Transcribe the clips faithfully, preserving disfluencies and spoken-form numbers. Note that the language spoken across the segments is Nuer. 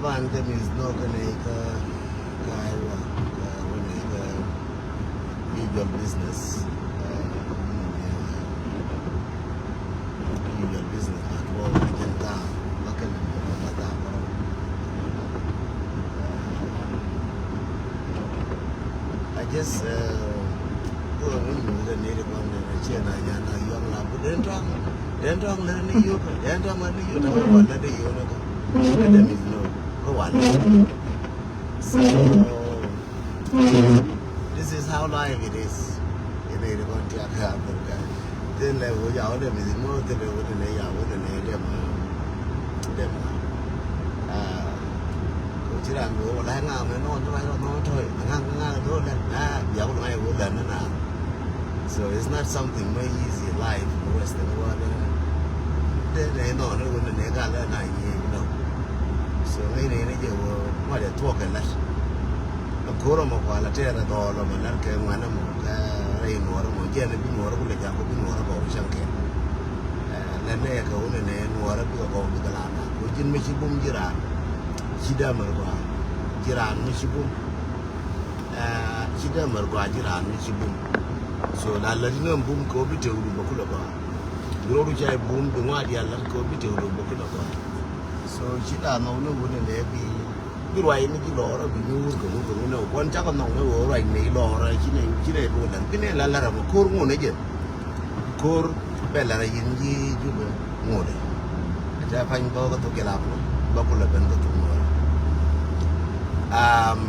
Ban kä mith nɔ kä nɛy kä, kä Iowa, kä wä nɛy kä usual business. Usual business na tuɔ kä jɛn thaak, ba kɛn ba thaak bä rɔ. I just, uh, go and win with the native one and a chair na yan na young la, but then talk, then talk, let me you, then talk, let me you, talk about that you know. Let me know. Go on. So, this is how life it is. You know, you don't take care of the guy. Then like, we are all the missing more than they would in a year, wouldn't they? Dem. Dem. Ah, ko ci ran do la ŋa mɛ nɔ tɔ nɔ tɔ ŋa ŋa do la, ah, ya ko ŋa ya ko la na na. So it's not something very easy life in the Western world. De ne nɔ ne wun ne ka la na yi no. So ŋa ne ne je wo ma de tuɔ kɛ la. Koro mɔ kɔ la tɛɛrɛ dɔɔlɔ mɛ lar kɛ ŋuanɛ mɔ kɛ rɛy nuɔrɛ mɔ jɛn bi nuɔrɛ kulɛ jaŋ ko bi nuɔrɛ kɔ bi cäŋ kɛ. Lɛ nɛ kɛ wunɛ nɛ nuɔrɛ bikɛ kɔk bikɛ la na ko ji̱n mi ci bum ji̱ raan. Ci dee mɛr gɔaa ji̱ raan mi ci bum. Ci dee mɛr gɔaa ji̱ raan mi ci bum. So la lät inɛ bum kɛ wä bi tëëk du bä kulɛ gɔaa. Bi rɔɔdu ca bum bi ŋuaat diaal lät kɛ wä bi tëëk du bä kulɛ gɔaa. So ci la nɔk ni wunɛ nɛ bi Bi ruac ni ji̱ lɔɔrä bi nyuur kɛ ŋut kɛ ŋut ni wä kuan cakɔ nhɔk ni wä ruac ni lɔɔrä ci ni ci ni duɔl lɛr bi ni la lɛr mɔ ko̱r ŋun ni jɛ. Ko̱r bɛ lɛr yin ji̱ Jubɛ ŋut. Ɛ tɛ pany bä kä thok jɛ lap ni bä kulɛ ben kä thok ŋut. Am,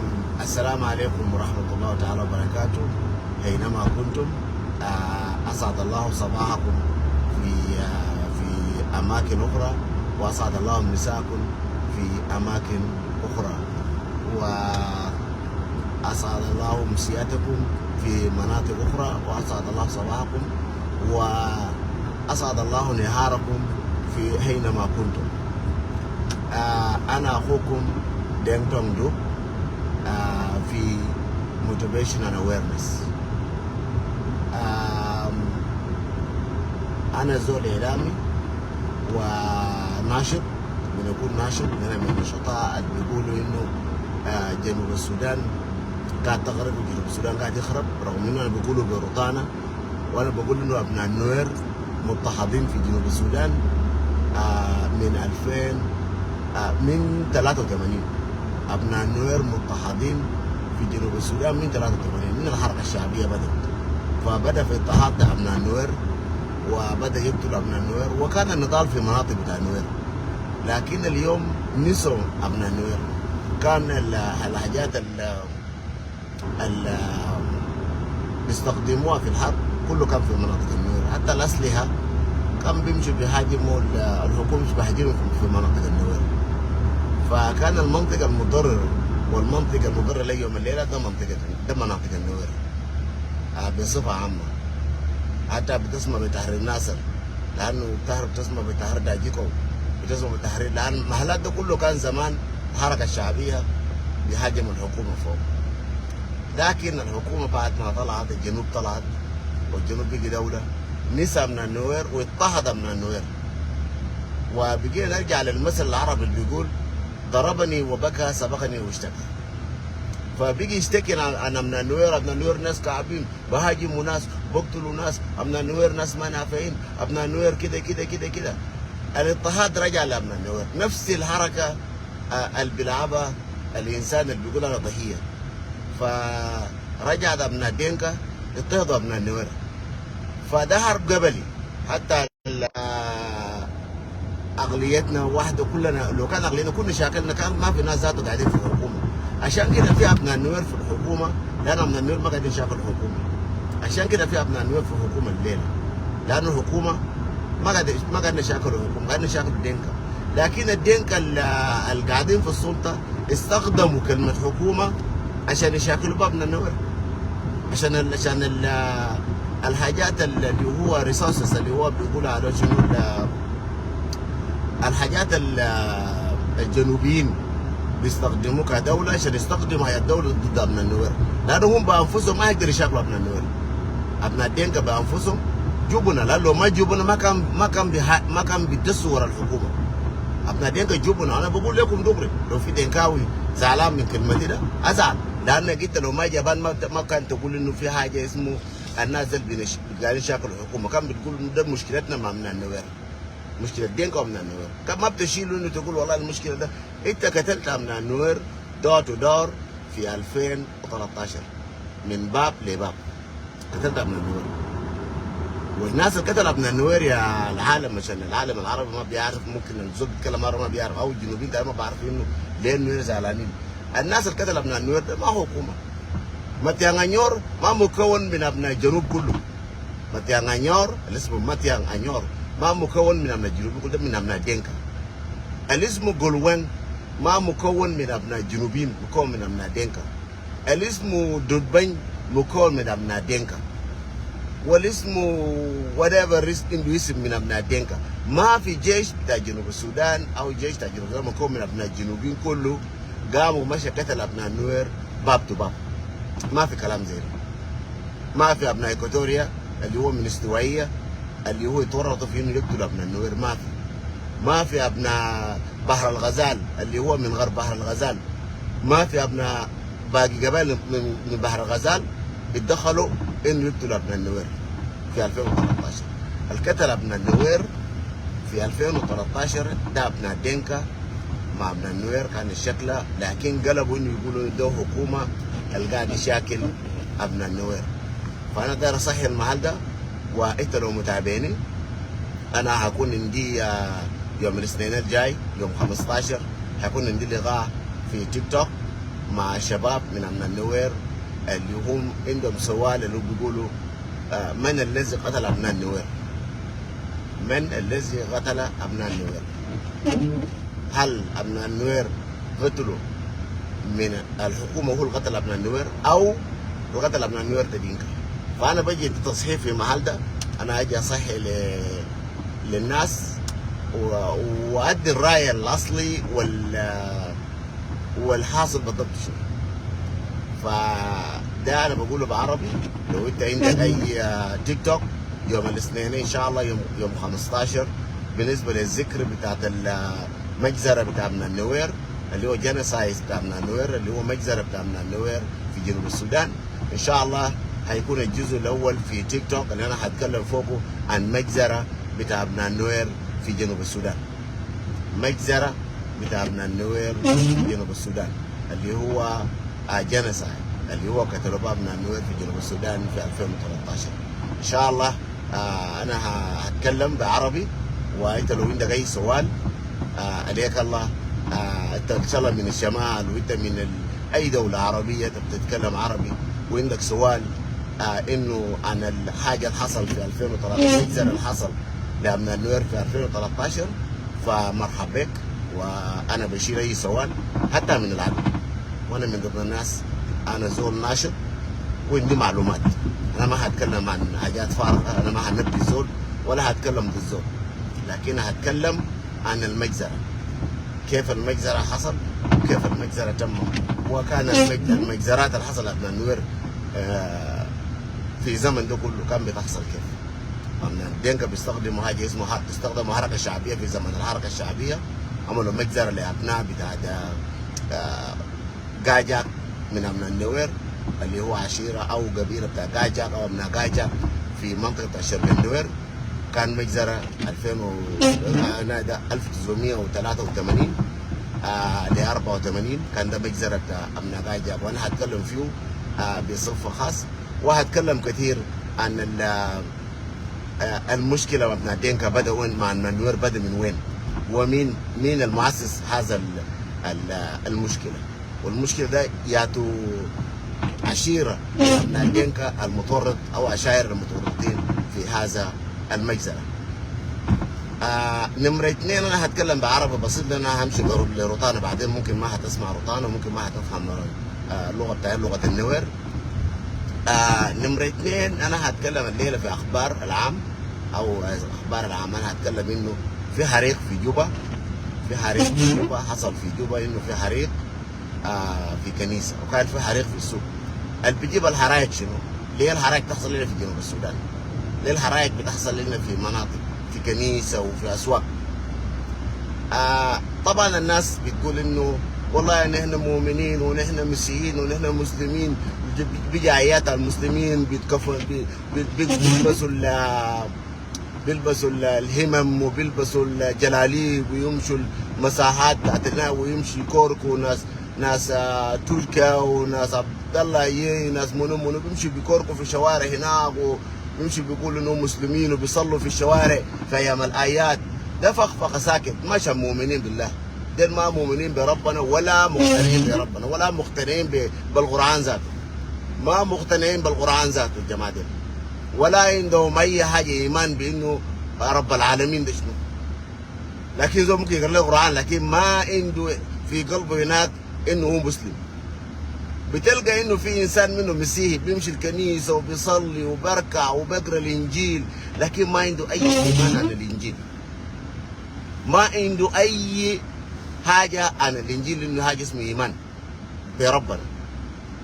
assalamu alaikum warahmatullahi taala wabarakatuh. أينما كنتم، آه، أسعد الله صباحكم في، آه، في أماكن أخرى، وأسعد الله مساءكم في أماكن أخرى، وأسعد الله أمسيتكم في مناطق أخرى، وأسعد الله صباحكم، وأسعد الله نهاركم في أينما كنتم. آه، أنا أخوكم دينغ تونغ دوك، آه، في motivation and awareness. آم، أنا زول إعلامي وناشط، من أكون ناشط، أنا من النشطاء اللي بيقولوا إنه، آه، جنوب السودان قاعد تغرق وجنوب السودان قاعد يخرب، رغم إنه أنا بقوله بروتانا، وأنا بقول إنه أبناء النوير مضطهدين في جنوب السودان، آه، من ألفين، آه، من ثلاثة وثمانين. أبناء النوير مضطهدين في جنوب السودان من ثلاثة وثمانين، من الحركة الشعبية بدأت. فبدأ في اضطهاد أبناء النوير، وبدأ يقتل أبناء النوير، وكان النضال في مناطق بتاع النوير. لكن اليوم نسوا أبناء النوير. كان ال-، الحاجات ال-، ال-، بيستخدموها في الحرب كله كان في مناطق النوير. حتى الأسلحة كان بيمشوا بيهاجموا ال-، الحكومة، بيهاجموا في، في مناطق النوير. فكان المنطقة المضررة والمنطقة المضرة لي يوم الليلة ده منطقة، ده مناطق النوير، آه، بصفة عامة. حتى بتسمع بتحرير ناصر، لأنه بتحرير، بتسمع بتحرير داجيكو، بتسمع بتحرير، لأن محلات ده كله كان زمان الحركة الشعبية بيهاجم الحكومة فوق. لكن الحكومة بعد ما طلعت، الجنوب طلعت، والجنوب بقي دولة، نسى أبناء النوير واضطهد أبناء النوير. وبقينا نرجع للمثل العربي اللي بيقول: ضربني وبكى، سبقني واشتكى. فبيجي يشتكي عن، عن أبناء النوير. أبناء النوير ناس كعبين، بهاجموا ناس، بقتلوا ناس، أبناء النوير ناس ما نافعين، أبناء النوير كده، كده، كده، كده. الاضطهاد رجع لأبناء النوير. نفس الحركة، آه، اللي بيلعبها الإنسان اللي بيقول أنا ضحية. فرجعت أبناء دينكا اضطهدوا أبناء النوير. فده حرب قبلي. حتى ال-، آه، عقليتنا واحدة كلنا. لو كان عقليتنا كلنا شاكلنا، كان ما في ناس ذاته قاعدين في الحكومة. عشان كده في أبناء النوير في الحكومة، لأن أبناء النوير ما قاعدين يشاكلوا الحكومة. عشان كده في أبناء النوير في الحكومة الليلة، لأن الحكومة ما قاعد، ما قاعد نشاكل الحكومة، قاعد نشاكل دينكا. لكن الدينكا ال-، القاعدين في السلطة استخدموا كلمة حكومة عشان يشاكلوا بابنا النوير. عشان ال-، عشان ال-، الحاجات ال-، اللي هو resources اللي هو بيقول على شنو ال-، الحاجات ال-، الجنوبيين بيستخدموا كدولة عشان يستخدموا هي الدولة ضد أبناء النوير، لأنه هم بأنفسهم ما يقدروا يشاكلوا أبناء النوير. أبناء دينكا بأنفسهم جبنة، لأن لو ما جبنة ما كان، ما كان بيها-، ما كان بيدسوا ورا الحكومة. Abna Dinka jubuna, ana bagul lekum dugri. Lo fi Dinkawi zalan min kelimati da, azal. Lana gita lo ma jaban ma, ma kan tagul inu fi haja ismu annas del binish-, gani shakulu hukuma. Kan bitgul inu da mushkilatna ma Abna Nuer. Mushkilat Dinka wa Abna Nuer. Kan ma bitashilu inu tagul wallahi al mushkila da. Ita katalat Abna Nuer door to door fi alfin u talatashar. Min bab le bab. Katalat Abna Nuer. Wa nas al katalat Abna Nuer ya al alam, ashan al alam al arabi ma biarif, mumkin al zol bitkellem arabi ma biarif, aw junubin tani ma biarif inu le Nuer zalanin. Al nas al katalat Abna Nuer da ma hukuma. Matiang Anyor ma mukawan min abna Junub kulu. Matiang Anyor, al ismu Matiang Anyor, ma mukawan min abna Junub kulu, da min abna Dinka. Al ismu Golweng ma mukawan min abna Junubin, mukawan min abna Dinka. Al ismu Dudbany mukawan min abna Dinka. Wal ismu whatever is indu isim min abna Dinka. Ma fi jesh bita Junub Sudan, aw jesh bita Junub Sudan mukawan min abna Junubin kulu. Gamu masha katal Abna Nuer bab to bab. Ma fi kalam zay de. Ma fi abna Equatoria, al huwa min istiwaiya, al huwa itwaratu fi inu yaktul Abna Nuer, ma fi. Ma fi abna Bahr al Ghazal, al huwa min garb Bahr al Ghazal. Ma fi abna bagi gabail min, min Bahr al Ghazal, iddakhalu inu yaktul Abna Nuer. Fi alfin u talatashar. Al katal Abna Nuer fi alfin u talatashar da Abna Dinka ma Abna Nuer kan shakla, lakin galabu inu yagulu da hukuma al gaid ishakil Abna Nuer. Fa ana dair asahi al mahal da, wa ita lo mutabeni, ana hakun indi, ah, yom al isnin al jay, yom khamstashar, hakun indi liqa fi TikTok ma shabab min Abna Nuer, al hum indum sual al bigulu, ah, man allazi qatala Abna Nuer? Man allazi qatala Abna Nuer? Hal Abna Nuer qatlu min al hukuma hu al qatala Abna Nuer, aw al qatala Abna Nuer de Dinka? Fa ana baji tashihi fi mahal da, ana aji asahi le, le nas, wa, wa addi al rai al asli wal, wal hasil bidabt shunu. Fa da ana bagulu be arabi, lo ita indak ay, ah, TikTok, yom al isnin in sha Allah, yom, yom khamstashar, binisba le zikr bitat al, ah, majzara bita Abna Nuer, al huwa genocide bita Abna Nuer, al huwa majzara bita Abna Nuer fi Junub Sudan. In sha Allah, haykun al juzu al awal fi TikTok, al ana hatkallam fogu an majzara bita Abna Nuer fi Junub Sudan. Majzara bita Abna Nuer fi Junub Sudan, al huwa, ah, genocide, al huwa katalu be Abna Nuer fi Junub Sudan fi alfin u talatashar. In sha Allah, ah, ana ha, hatkallam be arabi, wa ita lo indak ay sual, ah, alek Allah, ah, ita in sha Allah min al shamal, wa ita min al, ay dawla arabiya, ita bitkallam arabi, wa indak sual, ah, inu an al haja al hasal fi alfin u talatashar, al majzara al hasal le Abna Nuer fi alfin u talatashar, fa marhab bek, wa ana bashil ay sual, hatta min al adu. Wa ana min dimn al nas, ana zol nashit, wa indi malumat. Ana ma hatkallam an hajat fariga, ana ma hanabbi zol, wala hatkallam did zol. Lakin hatkallam an al majzara. Kef al majzara hasal, kef al majzara tamma. Wa kan al maj-, al majzarat al hasal Abna Nuer, ah, fi zaman de kulu kan bitahsal kef. Abna Dinka bistahdamu haja ismu ha-, bistahdamu haraka shabiya fi zaman al haraka shabiya. Amalu majzara le abna bita, ah, Gajak min Abna Nuer, al huwa ashira aw gabila bita Gajak aw Abna Gajak fi mantiga bita Sharq Nuer. Kan majzara alfin u, ah, na da alf tisa mia u talata u tamanin, ah, le arba u tamanin, kan da majzara bita Abna Gajak, wa ana hatkallam fiu, ah, bi sifa khas. Wa hatkallam katir an al, ah, al mushkila ma Abna Dinka bada wen, ma Abna Nuer bada min wen? Wa min, min al muassis haza al, al, al mushkila? Wal mushkila da yatu ashira Abna Dinka al mutawarrit aw ashair al mutawarritin fi haza al majzara. Ah, nimra itnin, ana hatkallam be arabi basit, le ana hamshi le rutana, baden mumkin ma hatasma rutana, mumkin ma hatafham, ah, luga bita, lugat al Nuer. Ah, nimra itnin, ana hatkallam al lela fi akhbar al am, aw akhbar al am, ana hatkallam inu fi harik fi Juba, fi harik fi Juba, hasal fi Juba inu fi harik, ah, fi kanisa, wa kan fi harik fi suk. Al bijib al haraik shunu? Le al haraik bitahsal hina fi Junub Sudan? Le al haraik bitahsal hina fi manatiq, fi kanisa wa fi aswak? آه، طبعًا الناس بتقول إنه والله نحن مؤمنين ونحن مسيحيين ونحن مسلمين. بيجي آيات على المسلمين بيتكفن، بي-، بي-، بي-، بيلبسوا ال-، بيلبسوا ال-، الهمم وبيلبسوا الجلاليب ويمشوا المساحات بتاعت هنا ويمشوا يكوركوا ناس، ناس، آه، تركيا وناس عبد الله يي، ناس منو منو بيمشوا بيكوركوا في الشوارع هناك و بيمشوا بيقولوا إنهم مسلمين وبيصلوا في الشوارع في أيام الآيات. ده فخفخة ساكت، ما عشان مؤمنين بالله. ديل ما مؤمنين بربنا ولا مقتنعين بربنا ولا مقتنعين ب-، بالقرآن ذاته. ما مقتنعين بالقرآن ذاته الجماعة ديل. ولا عندهم أي حاجة إيمان بإنه رب العالمين ده شنو. لكن زول ممكن يقرأ له قرآن، لكن ما عنده في قلبه هناك إنه هو مسلم. بتلقى إنه في إنسان منه مسيحي بيمشي الكنيسة وبيصلي وبركع وبيقرأ الإنجيل، لكن ما عنده أي إيمان عن الإنجيل. ما عنده أي حاجة عن الإنجيل، إنه حاجة اسمه إيمان بربنا.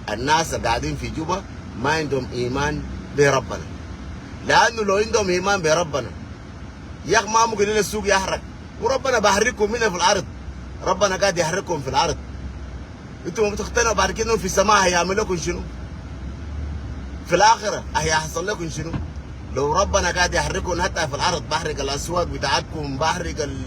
الناس القاعدين في جوبا ما عندهم إيمان بربنا، لأنه لو عندهم إيمان بربنا، يا أخ، ما ممكن إلا السوق يحرق، وربنا بحرقكم هنا في الأرض. ربنا قاعد يحرقكم في الأرض. انتوا ما بتقتنعوا بعد كده في السماء هيعمل لكم شنو؟ في الآخرة هيحصل لكم شنو؟ لو ربنا قاعد يحرقكم حتى في الأرض، بحرق الأسواق بتاعتكم، بحرق ال-،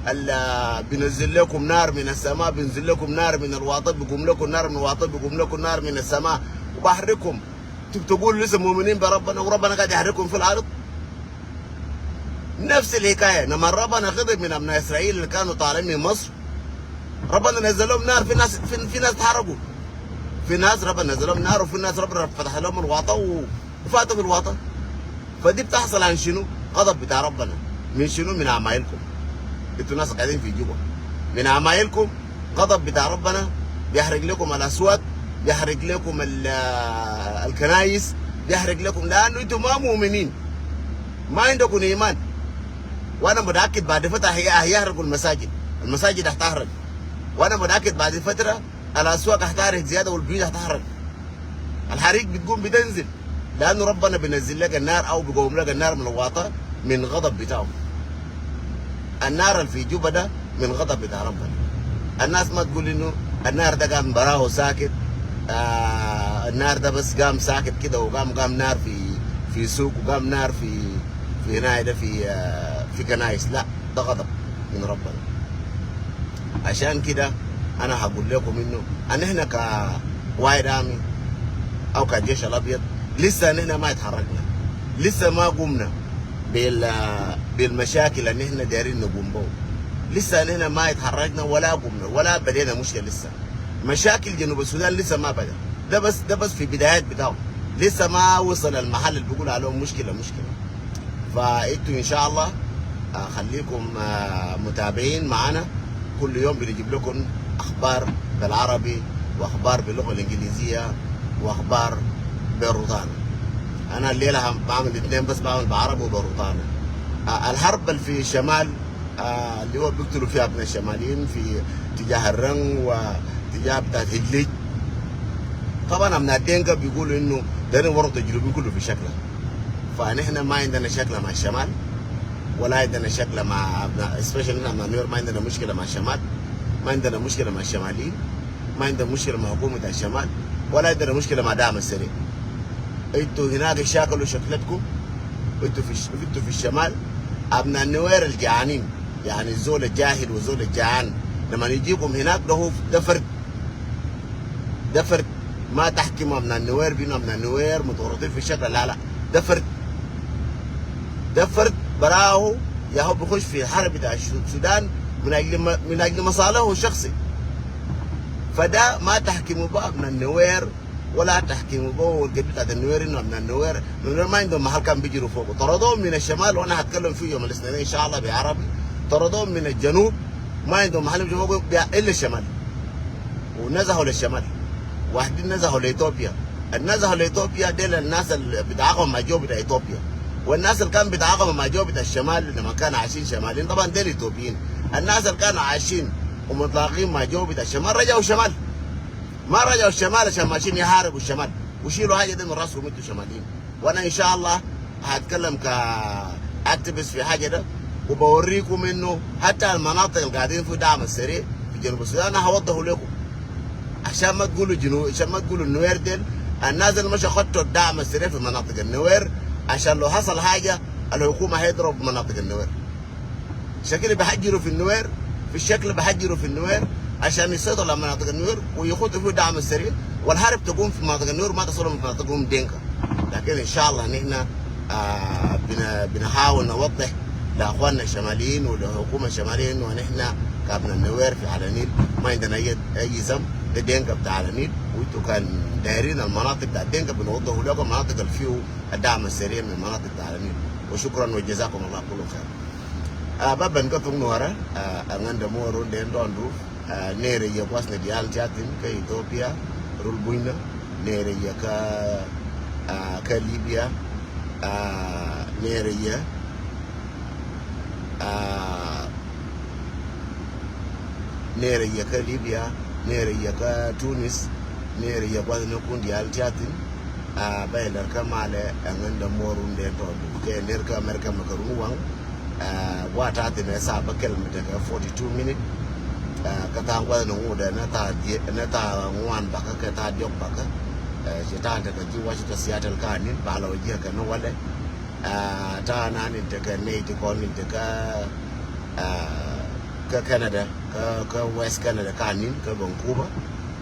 ال-، بينزل لكم نار من السماء، بينزل لكم نار من الواطة، بيقوم لكم نار من الواطة، بيقوم لكم نار من السماء، وبحرقكم. انتوا بتقولوا لسه مؤمنين بربنا، وربنا قاعد يحرقكم في الأرض. نفس الحكاية، لما ربنا غضب من أبناء إسرائيل اللي كانوا طالعين من مصر، ربنا نزل لهم نار، في ناس، في، في ناس اتحرقوا. في ناس ربنا نزل لهم نار، وفي ناس ربنا فتح لهم الواطة و-، وفاتوا في الواطة. فدي بتحصل عن شنو؟ غضب بتاع ربنا. من شنو؟ من عمايلكم. انتوا ناس قاعدين في جوبا. من عمايلكم غضب بتاع ربنا بيحرق لكم الأسواق، بيحرق لكم ال-، الكنايس، بيحرق لكم، لأنه انتوا ما مؤمنين، ما عندكم إيمان. وأنا متأكد بعد فترة هي-، هيحرقوا المساجد، المساجد هتحرق. وأنا متأكد بعد فترة الأسواق هتحرق زيادة والبيوت هتحرق. الحريق بتقوم بتنزل، لأنه ربنا بينزل لك النار أو بيقوم لك النار من الواطة من غضب بتاعه. النار اللي في جوبا ده من غضب بتاع ربنا. الناس ما تقول إنه النار ده قام براهو ساكت، آه، النار ده بس قام ساكت كده وقام، قام نار في، في سوق، وقام نار في، في هنا ده في، آه، في كنايس. لا، ده غضب من ربنا. عشان كده أنا هقول لكم إنه أن إحنا ك White Army أو كالجيش الأبيض لسه نحن ما اتحركنا، لسه ما قمنا بال-، بالمشاكل اللي نحن دايرين نقوم بها. لسه نحن ما اتحركنا ولا قمنا ولا بدينا مشكلة لسه. مشاكل جنوب السودان لسه ما بدأ. ده بس، ده بس في بدايات بتاعه. لسه ما وصل المحل اللي بيقول عليه مشكلة، مشكلة. فإنتوا إن شاء الله، آه، خليكم، آه، متابعين معانا. كل يوم بنجيب لكم أخبار بالعربي وأخبار باللغة الإنجليزية وأخبار بروتانا. أنا الليلة هم بعمل اتنين بس، بعمل بعربي وبروتانا. آه، الحرب اللي في الشمال، آه، اللي هو بيقتلوا فيها أبناء الشماليين في اتجاه الرنج واتجاه بتاعت هجليج. طبعًا أبناء دينكا بيقولوا إنه دايرين ورطوا الجنوبيين كله في شكلة. فنحن ما عندنا شكلة مع الشمال، ولا عندنا شكلة مع أبناء، especially نحن أبناء نوير ما عندنا مشكلة مع الشمال، ما عندنا مشكلة مع الشماليين، ما عندنا مشكلة مع حكومة الشمال، ولا عندنا مشكلة مع دعم السريع. انتوا هناك شاكلوا شكلتكم، انتوا في الش-، انتوا في الشمال. أبناء النوير الجعانين، يعني الزول الجاهل والزول الجعان، لما يجيكم هناك ده هو، ده فرد، ده فرد. ما تحكموا أبناء النوير بأنه أبناء النوير متورطين في الشكل، لا، لا، ده فرد. ده فرد براهو ياهو بيخش في حرب بتاع السودان من أجل م-، من أجل مصالحه الشخصي. فده ما تحكموا بقى أبناء النوير، ولا تحكموا بقى القبيلة بتاعت النوير إنه أبناء النوير، النوير ما عندهم محل كان بيجروا فوقه. طردوهم من الشمال، وأنا هتكلم فيه يوم الاثنين إن شاء الله بعربي. طردوهم من الجنوب، ما عندهم محل يمشوا فوقه بيا إلا الشمال. ونزحوا للشمال. واحدين نزحوا لإثيوبيا. النزحوا لإثيوبيا ديل الناس اللي بيتعاقبوا مع الجو بتاع إثيوبيا. والناس اللي كانوا بيتعاقبوا مع الجو بتاع الشمال لما كانوا عايشين شماليين، طبعًا ديل إثيوبيين. الناس اللي كانوا عايشين ومتلاقين مع الجو بتاع الشمال رجعوا شمال. ما رجعوا الشمال عشان ماشيين يحاربوا الشمال. وشيلوا حاجة دي من راسكم انتوا شماليين. وأنا إن شاء الله هتكلم ك activist في حاجة ده. وبوريكم إنه حتى المناطق اللي قاعدين في دعم السريع في جنوب السودان، أنا هوضحه لكم. عشان ما تقولوا جنو-، عشان ما تقولوا النوير ديل، الناس اللي مشوا خطوا الدعم السريع في مناطق النوير، عشان لو حصل حاجة الحكومة هيضرب مناطق النوير. شكل بحجروا في النوير، في الشكل بحجروا في النوير عشان يسيطروا على مناطق النوير ويخطوا فيه دعم السريع، والحرب تقوم في مناطق النوير، ما تصلهم في مناطقهم دينكا. لكن إن شاء الله نحن، آه، بن-، بنحاول نوضح لأخواننا الشماليين وللحكومة الشمالية إنه نحن كابنا النوير في على النيل ما عندنا أي، أي ذنب. ده دينكا بتاع على النيل، وإنتوا كان دايرين المناطق بتاع دينكا بنوضحوا لكم مناطق اللي فيه الدعم السريع من المناطق بتاع على النيل. وشكرا وجزاكم الله كل خير. Ah, ba ben kä thok Nuɔrä, ah, a ŋän dämuɔr run den dɔn du, ah, neerɛ yɛ gua̱thni diaal ti a thi̱n kä Ethiopia, rul bunyna, neerɛ yɛ kä, ah, kä Libya, ah, neerɛ yɛ, ah, neerɛ yɛ kä Libya, neerɛ yɛ kä Tunis, neerɛ yɛ gua̱thni kun diaal ti a thi̱n, ah, ba yɛ lär kä malɛ, a ŋän dämuɔr run den dɔn du, kɛ ner kä America mɛ kä run waŋ, Ah, wa ta̱a̱ thi̱n ɛ thaa bäkɛl mi tekɛ forty two minute. Ah, kä tha̱a̱ŋ gua̱th ni ŋuudɛ ni tha̱a̱ dhie-, ni tha̱a̱ ŋuan bakä kɛ tha̱a̱ diɔk bakä. Ah, ci ta̱a̱ tekɛ ji̱ Washington, Seattle kä anin, ba lɔ ji̱ kɛ ni walɛ. Ah, ta̱a̱ nan in tekɛ nɛy ti kɔn in tekɛ, ah, kä Canada, kä, kä West Canada kä anin, kä Vancouver.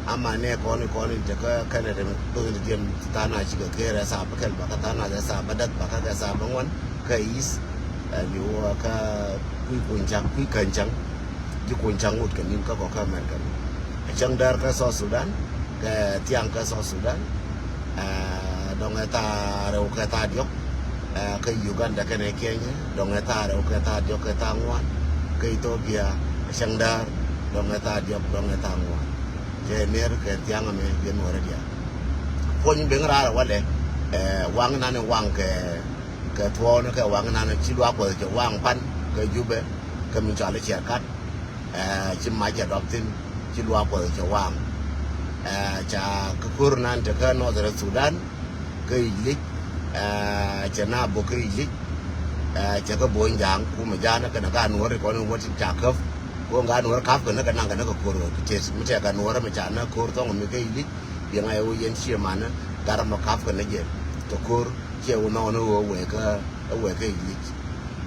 Ama nɛ kɔn in, kɔn in tekä Canada, thok in diɛn tha̱a̱ŋ a cikɛ ker ɛ thaa bäkɛl bakä, tha̱a̱ŋ a ɛ thaa bädäk bakä kɛ thaa bäŋuan kä East, ɛ, bi wä kä kui̱ kuny ca̱ŋ, kui̱ käny ca̱ŋ, ji̱ kuny ca̱ŋ wut kɛ ni̱n kä kɔ kä America ni. Ɛ cäŋ däär kä South Sudan, kɛ thiaŋ kä South Sudan, ɛ, dɔŋ ɛ thaa rɛw kɛ thaa diɔk, ɛ, kä Uganda kɛnɛ Kenya, dɔŋ ɛ thaa rɛw kɛ thaa diɔk kɛ thaa ŋuan, kä Ethiopia, ɛ cäŋ däär, dɔŋ ɛ thaa diɔk, dɔŋ ɛ thaa ŋuan. Cɛ ner kɛ thiaŋ ɛmɛ yɛn Nuɔrä diaal. Puɔ̱ny ben raar ɛ walɛ, ɛ, waŋ nan in waŋ kɛ, kɛ thuɔɔn kɛ waŋ nan in ci luaak Kuɔth cɛ waŋ pan kɛ Jubɛ, kɛ min cɔal i̱ Ciɛr Kat, ɛ, ci mac ɛ dɔp thi̱n, ci luaak Kuɔth cɛ waŋ. Ɛ, ca kä ko̱r nan tekä Northern Sudan, kä Yic Lic, ɛ, cɛ na bok kä Yic Lic, ɛ, cɛ kä Bony Ja̱a̱ŋ kumɛ ja̱a̱n kɛnɛ ka Nuɔr kɔn in wä tin ca käp. Ko ŋa Nuɔr ka̱p kɛn kɛ naŋ kɛn kɛ ko̱r kɛ tet mi tɛk kɛ Nuɔr mi ca na ko̱r thɔŋ mi kä Yic Lic. Biɛŋ a yɛ wä yɛn ciɛ manä gat mɔ ka̱p kɛn jɛ kɛ ko̱r ciɛ wä nhɔk ni wä wee kä, wee kä Yic Lic.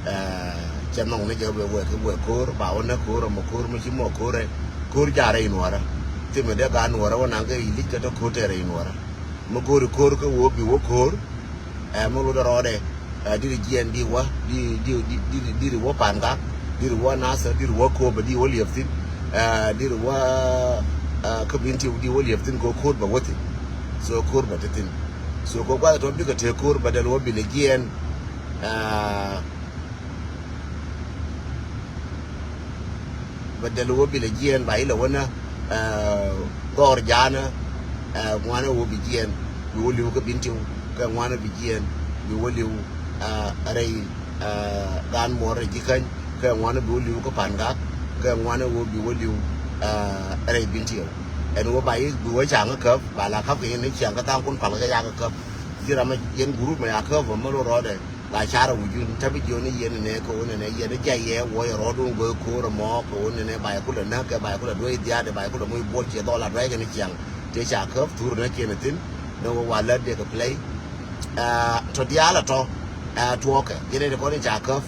Ɛ, cɛ nhɔk ni jɛ wee, wee kä wee ko̱r ba wä na ko̱r mɔ ko̱r mi ci mɔ ko̱r ɛ ko̱r ja̱a̱r rɛy Nuɔrä. Thimɛ dee gat Nuɔrä wä naŋ kä Yic Lic kɛ te ko̱r tɛɛr rɛy Nuɔrä. Mi go̱o̱ri ko̱r kä wä bi wä ko̱r. Ɛ, mi lotdɛ rɔɔdɛ, ɛ, diri jiɛɛn di wä, di, di, di, di, diri wä Pangak, diri wä Nasir, diri wä Koba, di wä liɛp thi̱n. Ɛ, diri wä, ɛ, kä Bentiu di wä liɛp thi̱n kɛ ko̱r bɛ wä thi̱n. So ko̱r bɛ te thi̱n. So kɛ gua̱th tɔ bikɛ te ko̱r bɛ dɛl wä bi lɛ jiɛɛn. Ɛ, Bɛ dɛl wä bi lɛ jiɛɛn ba ilɛ wä nä, ɛ, dhɔr ja̱a̱nä, ɛ, ŋuanä wä bi jiɛɛn, bi wä li̱w kä Bentiu, kɛ ŋuanä bi jiɛɛn, bi wä li̱w, ɛ, rɛy, ɛ, Gan Muɔr rɛy Ji̱käny, kɛ ŋuanä bi wä li̱w kä Pangak, kɛ ŋuanä wä bi wä li̱w, ɛ, rɛy Bentiu. Ɛn wä ba i̱ bi wä ca̱ŋ kä käp, ba la käp kɛ yɛn ni ciaŋ kä tha̱a̱ŋ kun pal kɛ yak kä käp. Ji̱ ram mɛ yɛn gurup mɛ ya käp mɛ lo rɔɔdɛ. La carɛ wi̱cun, ta̱ bi jiɔni yɛn nɛ kɛ wä nɛnɛ yɛn jay yɛ wä yɛ rɔɔdun go̱o̱k ko̱o̱r ɛmɔ kɛ wä nɛnɛ ba yɛ kulɛ näk kɛ ba yɛ kulɛ duɔ̱c dhiaadɛ ba yɛ kulɛ moc buɔt ciɛ dhɔl a duac kɛn ciaŋ. Tëë ca käp thur nä kiɛn thi̱n nɛ wä wa lät dee kɛ play. Ɛ, tɔ diaal ɛ tɔ, ɛ, tuɔɔkɛ yɛn ɛ ti kɔn in ca käp,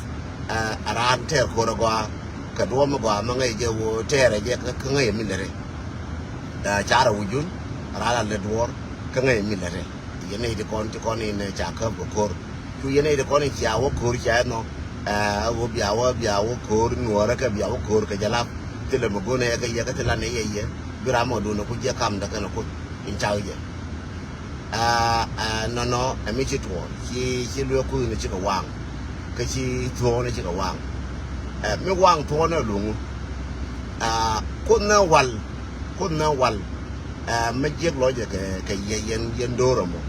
ɛ, ɛ raan tɛɛr ko̱r ɛ gɔaa kɛ duɔ̱ɔ̱m ɛ gɔaa mä ŋäc jɛ wä tɛɛr ɛ jɛ kä ŋäc ɛ mi lät rɛ. Ɛ, carɛ wi̱cun, ɛ raan a lät duɔ̱ɔ̱r kä ŋäc ɛ mi lät rɛ. Yɛn nɛy ti kɔn ti kɔn in, eh, ca käp kɛ ko̱r. Cu yɛn nɛy ti kɔn in cia wä ko̱r cia ɛnɔ. Eh, ɣöö bia wä, bia wä ko̱r nuɔɔrä kɛ bia wä ko̱r kɛ jɛ lap. Thilɛ mi go̱n ɛ kɛ yɛ kä thilɛ nɛy yɛ yɛ. Bi ram mɔ duundɛ ku jiɛ kamdɛ kɛnɛ Kuoth in cak jɛ. Ah, ah, nɔnɔ, ɛ mi ci tuɔɔn. Ci, ci luee Kuoth ni cikɛ waŋ. Kä ci thuɔɔn ni cikɛ waŋ. Eh, mi waŋ thuɔɔn ni luŋu. Ah, Kuoth ni wal. Kuoth ni wal. Ɛ, mi jiɛk lɔcɛ kɛ, kɛ yɛ, yɛn, yɛn do̱r ɛmɔ.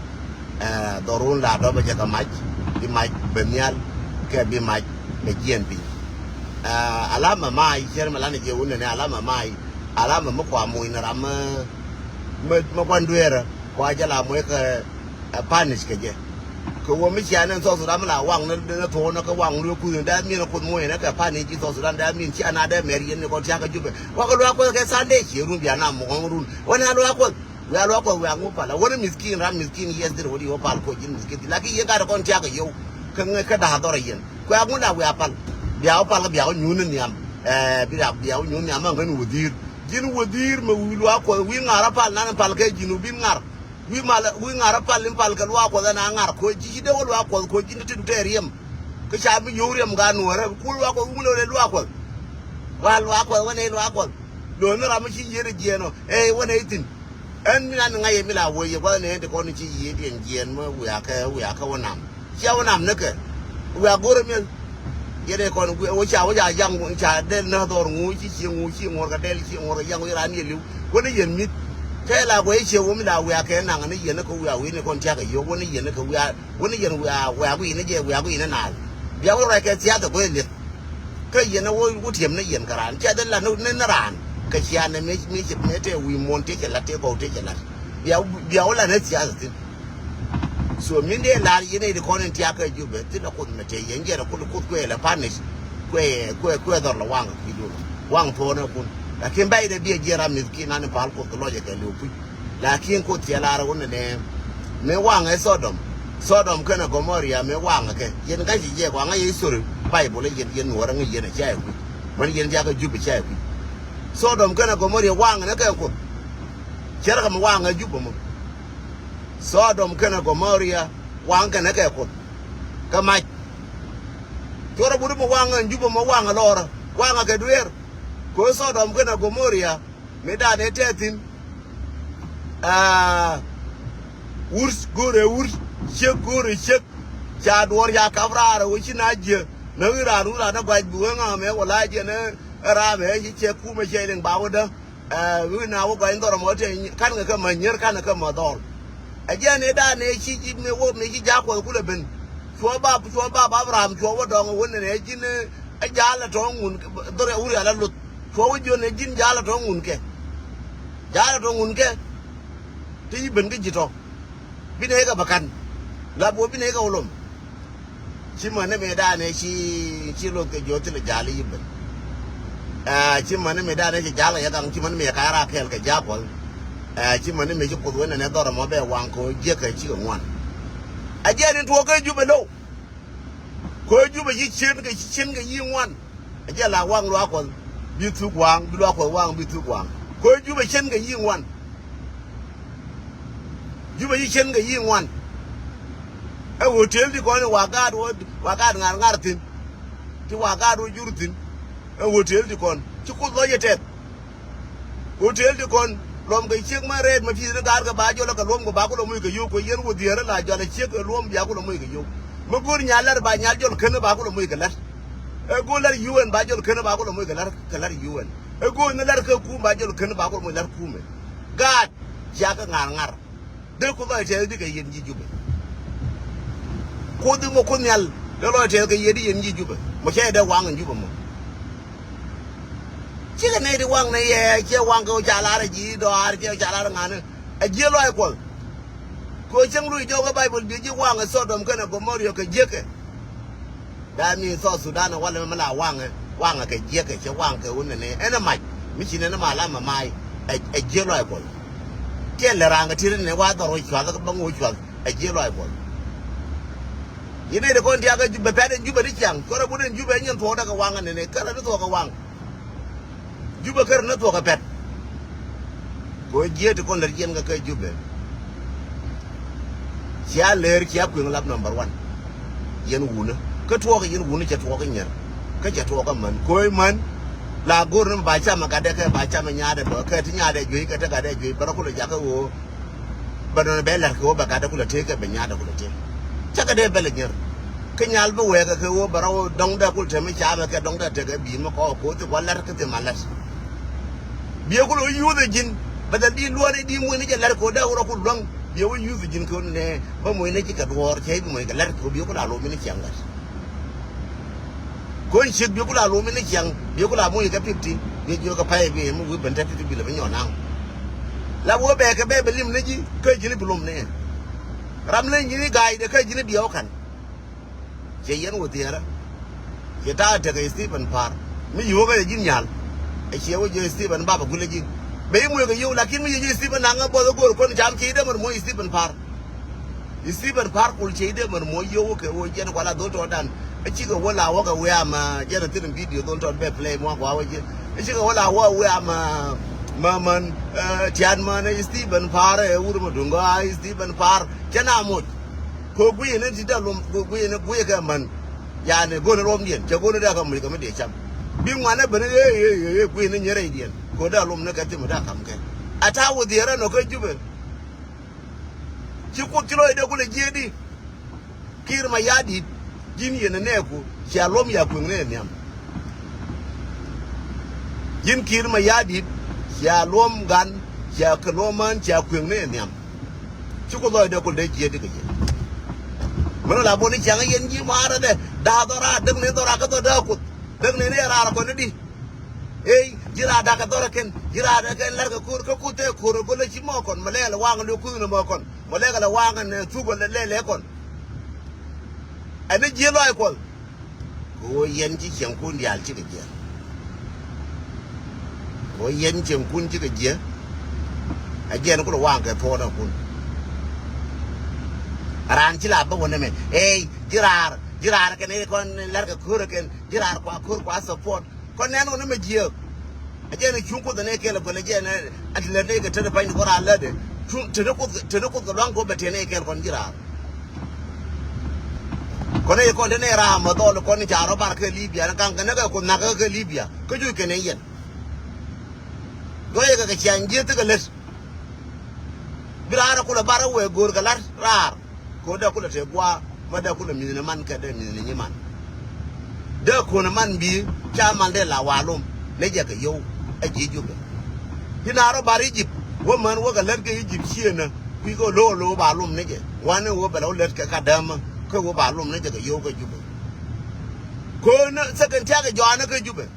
Ɛ, dhɔrun la dɔpɛ jɛ kɛ mac, bi mac bɛ nhial, kɛ bi mac bɛ jiɛn piny. Ɛ, alamɛ mac, cɛr mɛ lanɛ jɛ wun nɛnɛ alamɛ mac, alamɛ mi kua muc ni ram mi, mi, mi gua̱n dueerä, kua jɛ la muc kɛ, ɛ, punish kɛ jɛ. Kɛ wä mi cia nɛn South Sudan mi la waŋ ni, ni thuɔ̱ɔ̱nä kɛ waŋ luee kuth ni dee min kuth muɔ̱ɔ̱n ni kɛ pan ni ji̱ South Sudan dee min cia na dee mɛr yɛn ni kɔn tiakä Jubɛ. Wakɛ luaak Kuɔth kɛ Sunday cie run bia na muɔ̱ɔ̱ŋ run. Wä na luaak Kuɔth. Wiaa luaak Kuɔth wiaa ŋu pal. Wä ni miskin ram miskin yes dir wä di wä pal ko ji̱n miskin. Lakin yɛn gat kɔn tiakä yio̱w. Kɛ ŋɛ kɛ da̱a̱ dhɔr yɛn. Kuɛ a ŋu la wiaa pal. Bia wä pal kɛ bia wä nyuun ni nhiam. Ɛɛ, bia, bia wä nyuun nhiam ma ŋän wä dhi̱i̱r. Ji̱n wä dhi̱i̱r mɛ wi̱i̱ luaak Kuɔth wi̱i̱ ŋa̱r a pal nan pal kɛ ji̱n wä bin ŋa̱r. Wi̱i̱ mal, wi̱i̱ ŋa̱r a pal in pal kɛ luaak Kuɔth ɛn a ŋa̱r. Koci ci dee wä luaak Kuɔth koci ni ti du tɛ riɛm. Kä ca mi yo̱w riɛm ga nuɔ̱ɔ̱rä ku luaak Kuɔth wun lɛ luaak Kuɔth. Wa luaak Kuɔth wä nɛy luaak Kuɔth. Lo̱n ni ram mi ci yieen a jiɛɛn ɔ ɛ wä nɛy thi̱n. Ɛn mi nan ŋa̱c ɛ mi la wee yɛ gua̱th nɛy ti kɔn ci yieen diɛn jiɛɛn mi wiakɛ wiakɛ wä nam. Cia wä nam ni kɛ. Wiak go̱rä mi̱eth. Yɛn ɛ kɔn wä ca wä ca yaŋ ca dɛl näth dhɔr ŋuuc ci cie ŋuuc ci ŋuɔr kɛ dɛl ci ŋuɔr kɛ yaŋ wä raan yɛ li̱w. Wä ni yɛn mi̱th. Cä la guɛc cie wä mi la wiak kɛ naŋ ni yɛn ni kɛ wiak wi̱i̱ ni kɔn tiak kɛ yio̱w wä ni yɛn ni kɛ wiak wä ni yɛn wiak wiak wi̱i̱ ni jɛ wiak wi̱i̱ ni naath. Bia wä rɔy kɛ thiath ɛ guɛc li̱eth. Kä yɛn ni wä wä tiɛm ni yɛn kɛ raan cɛ dee la ni ni raan. Kɛ cia ni mi mi mi tɛ wi̱i̱ muɔ̱n tëë cɛ lat tëë kɔw tëë cɛ lat. Bia bia wä la ni thiath ɛ thi̱n. So min dee lar yɛn ɛ di kɔn in tiak kɛ Jubɛ thin a Kuoth mɛ te yɛn jɛn a Kuoth Kuoth kuɛ la panish. Kuɛ kuɛ kuɛ dhɔr la waŋ ki dun waŋ thuɔɔn ɛ kun. Lakin bɛy dee biɛ jiɛn ram mith kin an in pal Kuoth kɛ lɔc ɛ kɛ liw puc. Lakin Kuoth tiɛ lar wun nɛ nɛ mi waŋ ɛ Sodom. Sodom kɛnɛ Gomoria mi waŋ ɛ kɛ yɛn ga̱c i̱ jiɛk waŋ ɛ yɛ history Bible ɛ yɛn yɛn nuɔr ɛ ŋi̱ yɛn ɛ cia ɛ kui̱. Mɛn yɛn tiak kɛ Jubɛ cia ɛ kui̱. Sodom kɛnɛ Gomoria waŋ ɛ nɛ kɛ Kuoth. Cɛ rɛ kɛ mi waŋ ɛ Jubɛ mɔ. Sodom kɛnɛ Gomoria waŋ kɛnɛ kɛ Kuoth. Kɛ mac. Cuɔrɛ buri mi waŋ ɛn Jubɛ mɔ waŋ ɛ lɔrä waŋ ɛ kɛ dueer. Kɛ Sodom kɛnɛ Gomoria mi dan ɛ tɛthin. Aa, wur go̱o̱rɛ wur ciek go̱o̱rɛ ciek. Ca duɔ̱ɔ̱r ca kap raar ɛ wä ci na jiɛ. Näk i̱ raan wur raan ɛ guac bi wee ŋa̱a̱mɛ wä la jiɛn ɛ raamɛ ci ciek kumɛ ciɛ liŋ ba wä dä. Ɛ wi̱i̱ na wä gɔany dhɔr mɔ te ka̱n kɛ kɛ mä nyier ka̱n kɛ kɛ mä dhɔl. Ɛ jiɛn ëë da̱a̱n ëë ci ji̱ mëë wä mëë ci ja̱a̱k Kuɔth kulɛ ben. Cuɔ bap cuɔ bap Abraham cuɔ wä dɔ̱ŋ wä nɛn ɛ ji̱n ɛ ja̱a̱l ɛ tɔ̱ ŋun dhɔr ɛ wur yal ɛ luth. Cuɔ wä jiön ɛ ji̱n ja̱a̱l ɛ tɔ̱ ŋun kɛ. Ja̱a̱l ɛ tɔ̱ ŋun kɛ. Ti ci ben kä ji̱ tɔ̱. Bi nɛy kɛ bä ka̱n. La buɔ bi nɛy kɛ wä lom. Ci mäni mëë danɛ ci ci loth kɛ jiɔth thilɛ ja̱l i̱ ben. Aa, ci mäni mëë danɛ ci ja̱l kɛ yɛ gaŋ ci mäni mëë ka̱ raak kɛɛl kɛ ja̱a̱k Kuɔth. Aa, ci mäni mëë ci Kuoth wen nɛ dhɔr ɛmɔ bɛ waŋ kɛ ɣöö jiäkɛ cikɛ ŋuan. A jiɛn in tuɔɔk kä Jubɛ lo̱w. Kɛ ɣöö Jubɛ ci cien kɛ ci cien kɛ yi̱ ŋuan. A jiɛn la waŋ luaak Kuɔth bi thuk waŋ bi luaak Kuɔth waŋ bi thuk waŋ. Kɛ ɣöö Jubɛ cien kɛ yi̱ ŋuan. Jubɛ ci cien kɛ yi̱ ŋuan. Ɛ hotel ti kɔn i̱ wa gaat wä wa gaat ŋa̱r ŋa̱r thi̱n. Ti wa gaat wä jur thi̱n. Ɛ hotel ti kɔn ci Kuoth lɔc ɛ tɛth. Hotel ti kɔn luɔm kɛ ciek ma rɛɛt ma pi̱i̱th ni gaat kɛ ba jɔl kɛ luɔm kɛ ba kulɛ moc kɛ yio̱w kɛ yɛn wä dhiɛɛr la jɔl ɛ ciek kɛ luɔm bia kulɛ moc kɛ yio̱w. Mi go̱o̱r nyal lat ba nyal jɔl ken ba kulɛ moc kɛ lat. Ɛ go̱o̱r lat UN ba jɔl ken ba kulɛ moc kɛ lat kɛ lat UN. Ɛ go̱o̱r ni lat kɛ kum ba jɔl ken ba kulɛ moc lat kumɛ. Gaat cia kɛ ŋa̱r ŋa̱r. Dee Kuoth lɔc tɛth di kɛ yɛn ji̱ Jubɛ. Kuoth di mɔ Kuoth Nhial dee lɔc tɛth kɛ yɛn di yɛn ji̱ Jubɛ. Mɔ cɛ dee waŋ in Jubɛ mɔ. Cikɛ nɛy ti waŋ ni yɛ cɛ waŋ kɛ wä ca lar ji̱ dɔaar cɛ wä ca lar ŋa̱ni. Ɛ ji̱ lɔc Kuɔth. Kɛ wä cäŋ luc jɔk ɛ Baibol bi ji̱ waŋ ɛ Sodom kɛnɛ Gomoria kɛ jiäkɛ. That means South Sudan walɛ mɛ la waŋɛ waŋɛ kɛ jiɛkɛ cɛ waŋ kɛ wun nɛnɛ ɛn ɛ mac mi ci nɛn ma la mɛ mac. Ɛ jiɛ lɔc Kuɔth. Tiɛn lɛ raŋ kɛ ti ri nɛ wa dhɔr wä cuath kä bäŋ wä cuath. Ɛ jiɛ lɔc Kuɔth. Yi nɛy ti kɔn tiak kä Jubɛ pɛt ɛn Jubɛ ti ciaŋ kärɛ bun ɛn Jubɛ nyɛn thuɔɔk däk kɛ waŋ ɛn nɛnɛ kärɛ ti thuɔɔk kɛ waŋ. Jubɛ kärɛ ni thuɔɔk kɛ pɛt. Kɛ ɣöö jiɛɛt ti kɔn lät yɛn kɛ kä Jubɛ. Cia lëër cia kueŋ lap number one. Yɛn wunä kä tuɔɔk yɛn wunä cɛ tuɔɔk kä nyier. Kä cɛ tuɔɔk kä män kɛ ɣöö män. La go̱o̱r ni ba camɛ gatdɛ kɛ ba camɛ nyaatdɛ bä kɛ ti nyaatdɛ juey kɛ ti gatdɛ juey bä rɔ kulɛ jakä ɣöö. Bɛ nɔnɔ bɛ la̱r kɛ ɣöö bɛ gatdɛ kulɛ tëë kɛ bɛ nyaatdɛ kulɛ tëë. Cä kɛ dee bɛ lɛ nyier. Kä nyal bi wɛɛkɛ kɛ ɣöö bɛ rɔ dɔ̱ŋdɛ kulɛ tëë mi camɛ kɛ dɔ̱ŋdɛ tekɛ bi̱i̱ mi kɔɔk ko̱o̱th ti kuɔ la̱r kä thim a la̱r. Biɛ kulɛ wä yuuth ɛ ji̱n bɛ thil di luɔ̱ɔ̱r di muɔ̱c ni jɛ la̱r ko̱o̱t dee wä rɔ ku luäŋ. Biɛ wä yuuth ɛ ji̱n kɛ ɣöö nɛ bä muɔ̱c ni ci kɛ duɔ̱ɔ̱r cɛ bi muɔ̱c kɛ la̱r ko̱o̱t biɛ kulɛ a lo̱o̱m mi ni ciaŋ la̱r. Kɔn ciek biɛ kulɛ a lo̱o̱m mi ni ciaŋ biɛ kulɛ a muɔ̱c kɛ fifty biɛ jiök kɛ pay biɛ mi wi̱i̱ ben te fifty bi lɛ bi nyɔn naŋ. La wä bɛ kɛ bɛ bɛ lim ni ji̱ kä ji̱n bi lom ni. Ram leny ji̱n i̱ ga̱a̱cdɛ kä ji̱n i̱ diɛw ka̱n. Ciɛ yɛn wä thiɛɛrä. Ciɛ ta̱a̱ tekɛ Stephen Pa̱a̱r mi yuɔ̱kɛ ji̱n nyal. Ɛ ciɛ wä jiɛ Stephen bapɛ gulɛ ji̱n. Bɛ i̱ muɔ̱c kɛ yio̱w lakin mi yɛ ji̱ Stephen naŋä buɔth i̱ go̱o̱r kuɔn cam ciɛ i̱ dee mɛr muɔ̱c Stephen Pa̱a̱r. Stephen Pa̱a̱r kul ciɛ i̱ dee mɛr muɔ̱c yio̱w kɛ wä jiɛn kuala dho̱l tɔɔdan. Ɛ cikɛ wä la wä kɛ wiaa mɛ jɛn a thi̱n video dho̱l tɔɔt bɛ play muɔ̱k wa wä jiɛn. Ɛ cikɛ wä la wä wiaa mɛ mɛ mɛn tian mɛn Stephen Pa̱a̱r ɛ wur mɛ duŋ gɔaa Stephen Pa̱a̱r. Cɛ na moc. Kɛ guiyɛ ni ti dee lom kɛ guiyɛ ni guiyɛ kɛ män. Yani go̱o̱n ruɔmdiɛn cɛ go̱o̱n dee kɛ muc kɛ mi dee cam. Bi ŋuan ɛ ben ɣee ɣee ɣee guiyɛ ni nyɛ rɛydiɛn. Kɛ dee lom ni kɛ thim dee kam kɛ. Ɛ ta̱a̱ wä dhiɛɛrä nɔ kä Jubɛ. Ci Kuoth ci lɔcdɛ kulɛ jiɛɛdi. Kiir Mayardit ji̱n yɛn ɛ nɛɛku cia luɔm ya kueŋni ɛ nhiam. Ji̱n Kiir Mayardit cia luɔm gan cia kɛ luɔm män cia kueŋni ɛ nhiam. Ci Kuoth lɔcdɛ kul dee jiɛɛdi kɛ yɛ. Mɛn la boni ciaŋ yɛn ji̱ maarä dɛ da̱a̱ dhɔra däkni dhɔra kä dhɔ däk Kuoth däkni ni ɛ raar kɔni di. Ey ji̱ raar da̱k kɛ dhɔra kɛn ji̱ raar da̱k kɛn la̱r kɛ ko̱r kä Kuoth tɛ ko̱r ɛ go̱lä ci mɔ kɔn mɛ lɛɛl waŋ ni Kuoth ni mɔ kɔn mɛ lɛɛl waŋ ni thuk lɛ lɛ kɔn. Ɛn ni ji̱ lɔc Kuɔth. Kɛ ɣöö yɛn ci cieŋkun diaal cikɛ jiɛ. Kɛ ɣöö yɛn cieŋkun cikɛ jiɛ. Ɛ jiɛn kulɛ waŋ kɛ thuɔɔnäkun. Raan ci la bä wä nɛmɛ ey ji̱ raar ji̱ raar kɛn ey kɔn la̱rkɛ ko̱r kɛn ji̱ raar kua ko̱r kua support. Kɔn nɛn wä nɛmɛ jiɛ. Ɛ jɛn ɛ cuŋ Kuoth ɛn ɛ kɛl ɛ guɛl ɛ jɛn ɛ ti lät ni kɛ tet ɛ pa̱ny ni kɔn raa lätdɛ. Cuŋ tet ni Kuoth tet ni Kuoth kɛ luaŋ kɛ wä bɛ tiɛn ɛ kɛl kɔn ji̱ raar. Kɔn ɛ kɔn ti nɛ raam ɛ dhɔl kɔn ca rɔ bar kä Libya ni kaŋ kɛ näk ɛ Kuoth nakä kä Libya kä juc kɛn ɛ yɛn. Gɔyɛ kɛ kɛ ciaŋ jieth ti kɛ lät. Bi raar ɛ kulɛ bar ɛ wee go̱o̱r kɛ la̱r raar. Kɛ ɣöö dee kulɛ tëë gua̱a̱ ma dee kulɛ mi̱thni man kɛ dee mi̱thni nyi man. Dee ko̱n man bi̱i̱ ca mal dee la wa̱a̱ lom ni jɛ kɛ yio̱w ɛ ji̱ Jubɛ. Ji̱ na rɔ bar Egypt wä män wä kɛ lät kɛ Egypt ciënä kui̱ kɛ lo̱o̱ lo̱o̱ ba lom ni jɛ wa̱n ni wä bɛ la wä lät kɛ ka däämä kä wä ba lom ni jɛ kɛ yio̱w kɛ Jubɛ. Ko̱n ni second tiakɛ jɔaanä kä Jubɛ.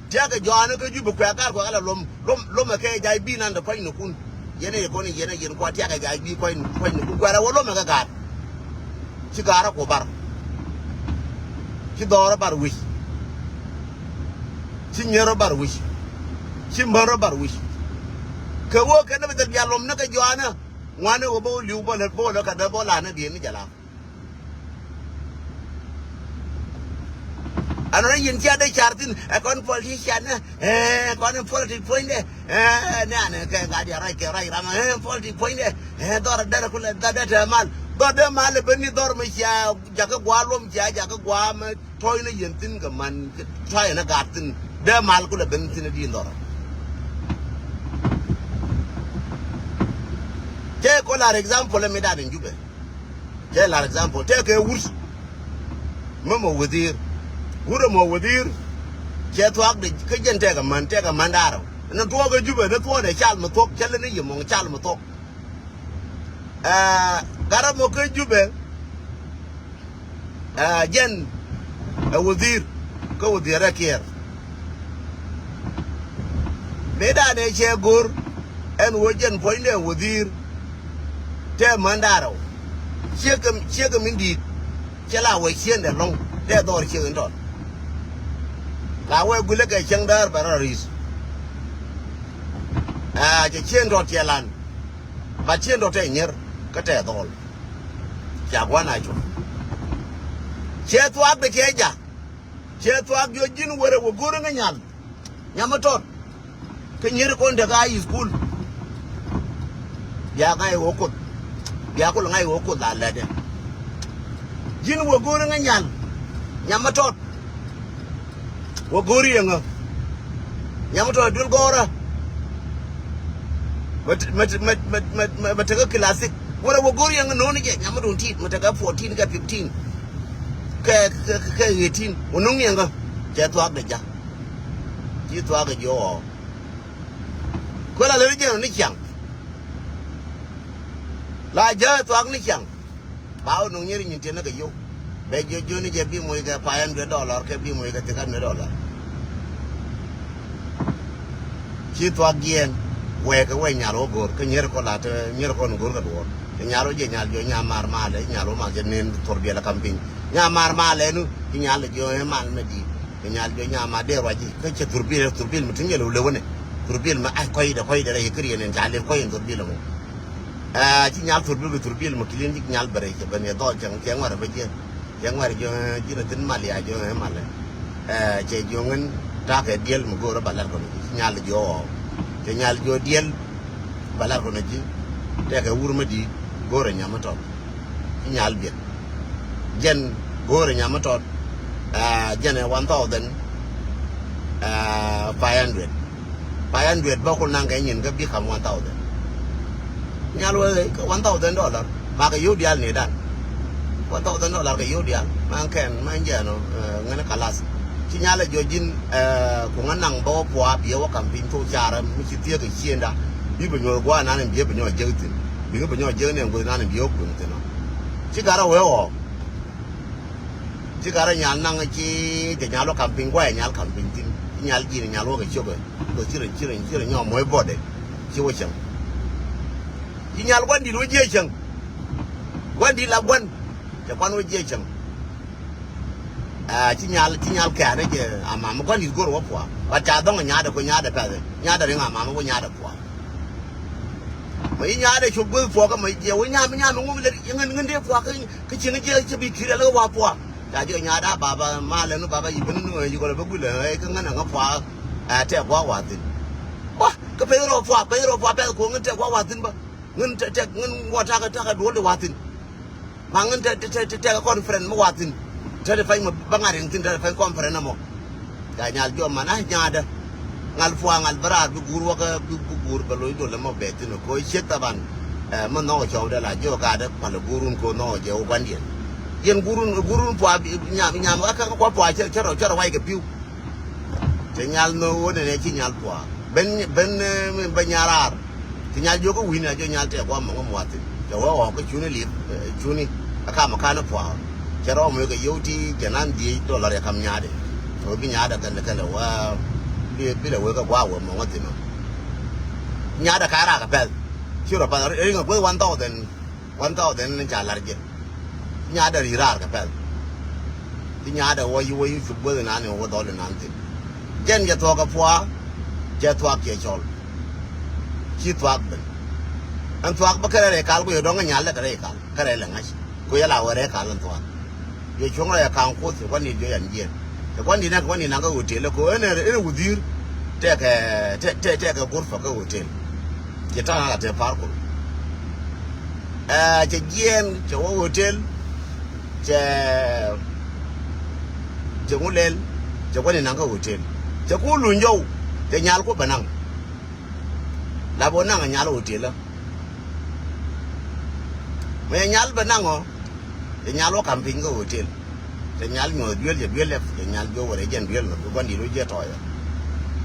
Tiakɛ jɔaanä kä Jubɛ kuɛ kar kuɛ kɛ la lom lom lomɛ kɛ ja̱a̱c bi̱i̱ nan dee kua̱cnikun. Yɛn ɛ yɛ kɔn yɛn ɛ yɛn kua tiakɛ ja̱a̱c bi̱i̱ kua̱cnikun kuɛ rɛ wä lomɛ kɛ gaat. Ci gaarä ku bar. Ci dhɔrä bar wi̱c. Ci nyierä bar wi̱c. Ci märä bar wi̱c. Kɛ wä kɛn ni bi thil bia lom ni kɛ jɔaanä. Ŋuani wä bä wä li̱w bä lät bä wä lät kɛ dee bä wä la̱a̱nä dieen ni jɛ la̱a̱k. Ɛn rɔ yin cia dee car thin ɛ kɔn politician ɛ kɔn in politic puɔ̱nydɛ. Ɛ ni an kɛ ŋa̱ diɛ rac kɛ rac ram ɛ politic puɔ̱nydɛ. Ɛ dhɔr dɛr kulɛ dhɔr dee te mal dhɔr dee mal ɛ ben ni dhɔr mi cia jakä gua̱a̱ luɔm cia jakä gua̱a̱ mi tɔ̱ɔ̱c ni yɛn thin kɛ man tɔ̱ɔ̱c ni gat thin dee mal kulɛ ben thin di dhɔr. Cɛ kɔ lar example mi dat in Jubɛ. Cɛ lar example tɛkɛ wut. Mɛ mɔ wädhiir wut mɔ wädhiir. Cɛ thuak de kä jɛn tɛkɛ män tɛkɛ män da̱rä. Ni thuɔk ɛ Jubɛ ni thuɔk de cal mi thuɔk cä lɛ ni yɛ mɔŋ cal mi thuɔk. Aa garä mɔ kä Jubɛ. Aa jɛn ɛ wädhiir kä wädhiir ɛ kiɛɛr. Mëë danɛ cɛ go̱r ɛn ɣöö jɛn puɔ̱nydɛ wädhiir. Tɛ män da̱rä wä ciekɛ ciekɛ min di̱i̱t. Cɛ la wee ciendɛ lɔ̱ŋ tɛ dhɔr ciek in tɔt. La wee gulɛ kɛ cieŋ däär bɛ rɔ ri̱i̱th. Aa cɛ cien tɔt cɛ lan. Ba cien tɔt tɛ nyier kä tɛ dhɔl. Ca gua̱n a cuɔ̱ŋ. Cɛ thuak bɛ cɛ jak. Cɛ thuak jiɔ ji̱n wärɛ wä go̱rä ŋä nyal. Nyam mi tɔt. Kä nyier kɔn te ka high school. Bia ŋa̱c ɣöö Kuoth. Bia kul ŋa̱c ɣöö Kuoth la lɛtdɛ. Ji̱n wä go̱o̱ri ŋä nyal. Nyam mi tɔt. Wä go̱o̱ri yɛ ŋä. Nyam mi tɔt duel gɔ̱rä. Mɛ tekä classic. Wärɛ wä go̱o̱ri yɛ ŋä no̱o̱ni jɛ nyam mi duun tit mɛ tekä fourteen kɛ fifteen. Kɛ kɛ kɛ eighteen wä no̱o̱ŋ yɛ ŋä. Cɛ thuak dɛ ja̱. Ci thuak kɛ jiɔ ɣɔɔ. Kuɛ la leni jɛn ni ciaŋ. La jɛ thuak ni ciaŋ. Ba wä nuŋ nyeri nyin tiɛn ni kɛ yio̱w. Bɛ jiɔ jiɔ ni jɛ bi moc kɛ five hundred dollar kɛ bi moc kɛ three hundred dollar. Ci thuak jiɛn. Wɛɛkɛ wɛ nyal wä go̱r kä nyer kɔ la te nyer kɔ ni go̱r kɛ duɔr. Cɛ nyal wä jiɛ nyal jiɔ nyamar malɛ, nyal wä mal jɛ nen thurbiɛl a kam piny. Nyamar malɛ nu, ci nyal jiɔ ɛ mal mɛ di. Cɛ nyal jiɔ nyamar dee ruac ji. Kä cɛ thurbiɛl, thurbiɛl mi tin yɛl wulɛ wä nɛ. Thurbiɛl mi a kɔc dɛ, kɔc dɛ rɛ yɛ kɛ riɛn ɛn ca lep kɔc ɛn thurbiɛl mɔ. Ɛ, ci nyal thurbiɛl, thurbiɛl mɔ kilin ci nyal bɛrɛ cɛ ben yɛ dhɔl cɛ, cɛ ŋuɛr bä jiɛ. Cɛ ŋuɛr jiɔ, ji̱n a thin mal ya jiɔ ɛ malɛ. Ɛ, cɛ jiɔ ŋän takɛ diɛl mi go̱o̱rä ba lar kɔn ci nyal jiɔ ɔ. Cɛ nyal jiɔ diɛl ba lar kɔn ci. Tɛkɛ wur mä di go̱o̱rä nyam mä tɔt. Ci nyal biɛt. Jɛn go̱o̱rä nyam mä tɔt. Ɛ, jɛn ɛ one thousand, ɛ, five hundred. Five hundred bä kul naŋ kɛ nyin kä bi kam one thousand. Nyal wee one thousand dollar. Ma kɛ yio̱w diaal ni dan. One thousand dollar kɛ yio̱w diaal. Ma kɛn ma jɛn ɔ, ɛ, ŋän kalas. Ci nyal ɛ jɔ ji̱n, ɛ, ku ŋä naŋ bä wä pua biɛ wä kam piny thok carä mi ci thiek kɛ ciënda. Bi bɛ nyuɔth gua̱a̱ nan in biɛ bɛ nyuɔth jek thi̱n. Bi bɛ nyuɔth jek ni ɛn gua̱a̱ nan in biɛ wä kueŋ thi̱n ɔ. Ci garä wee ɔ. Ci garä nyal naŋ ci jɛ nyal wä kam piny gua̱a̱ nyal kam piny thi̱n. Ci nyal ji̱n nyal wä kɛ ciökɛ. Kɛ ci rɛ, ci rɛ, ci rɛ nyɔm wee bɔdɛ. Ci wä cäŋ. Ci nyal gua̱n di̱t wä jiɛ cäŋ. Gua̱n di̱t la gua̱n. Cɛ kuan wä jiɛ cäŋ. Aa, ci nyal, ci nyal kɛ̈ɛ̈n jɛ amam gua̱n di̱t go̱r wä pua. Ba ca dhɔŋ nyaadɛ ko nyaadɛ pɛth. Nyaadɛ riŋ amam wä nyaadɛ pua. Ma yi nyaadɛ cop gueth puɔkä ma yi jiɛ wä nyam nyam ŋum lɛ ŋän ŋän dee puakä kä cieŋ jiɛ cɛ bi ki̱i̱r ɛlɛ wa pua. Ca jiɔ nyaadɛ a baba malɛ nu baba yi ben nu yi gɔlɛ bä guilɛ ɛ kä ŋän ɛ ŋä pua. Ɛ tɛk gua̱a̱k wa thi̱n. Wa kä peth rɔ pua peth rɔ pua pɛth kuɔ̱ŋ ŋän tɛk gua̱a̱k wa thi̱n bä. Ŋän tɛk tɛk ŋän wä takä takä duɔl di wa thi̱n. Ma ŋän te, te, te, te, te conference mi wathin. Te te pɛny mi ba ŋa̱r in thin te te pɛny conference mɔ. Ca nyal jɔ man a nyaadä. Ŋal pua ŋal bä raar bi guur wäkä bi, bi guur bɛ loc dol ɛmɔ bɛ thin ko ciek thaban. Ɛ, mi nhɔk cɔwdɛ la jiɔ gaatdä pal guurun ko nhɔk jɛ wä guandiɛn. Yɛn guurun, guurun pua bi, nyam, nyam kä, kä, kä kua pua cɛ, cɛ rɔ, cɛ rɔ wac kɛ pi̱w. Cɛ nyal nhök ɣöö nɛnɛ ci nyal pua̱a̱k. Ben, ben, eh, ben nyal raar. Ci nyal jiök kä wi̱i̱ni a jiɔ nyal tɛk guam mɔŋä mua̱thin. Cɛ wee ɣɔ̱ɔ̱k kä cuni lip, eh, cuni. A kam a ka̱n pua̱a̱k. Cɛ rɔɔm wek kɛ yio̱w ti jɛ nan dhieec dollar yɛ kam nyaatdɛ. Kɛ wee bi nyaatdɛ kɛn kɛn wee bi, bi lɛ wek kɛ gua̱a̱k wee mɔŋä thi̱n ɔ. Nyaatdɛ ka̱ raak kɛ pɛl. Ci rɔ path riŋ a gueth one thousand. One thousand ni ca lar jɛ. Nyaadɛ ri raar kɛ pɛl. Ti nyaadɛ wä yi wä yi cuk guäth inan in wä dhɔl inan thin. Jɛn jɛ thuɔk kɛ pua̱a̱. Jɛ thuak cɛ cɔl. Ci thuak ben. Ɛn thuak bä kärɛ rɛy kal ku yɛ dɔ̱ŋ kɛ nyal lɛ kɛ rɛy kal kärɛ lɛ ŋa̱c. Ku yɛ la wä rɛy kal ɛn thuak. Yɛ cuɔ̱ŋ rɔ yɛ ka̱ŋ kuoth cɛ kuan ni jiɔ yan jiɛn. Cɛ kuan ni nɛ kɛ kuan ni naŋ kä hotel kɛ ɣöö ɛn ɛn wudhi̱i̱r. Tɛkɛ tɛ tɛ tɛkɛ gurfa kä hotel. Cɛ ta̱a̱ ŋa̱ kɛ te par kul. Ɛ cɛ jiɛɛn cɛ wä hotel. Cɛ cɛ ŋu lɛl. Cɛ kuan ni naŋ kä hotel. Cɛ ku luny jɔw. Cɛ nyal ku bɛ naŋ. La bä naŋ a nyal hotel ɔ. Mɛ nyal bä naŋ ɔ. Cɛ nyal wä kam piny kä hotel. Cɛ nyal nyuɔth duel cɛ duel lɛp cɛ nyal jiɔ wä rɛ jɛn duel mɛ bi gua̱n di̱t wä jiɛ tɔɔyɔ.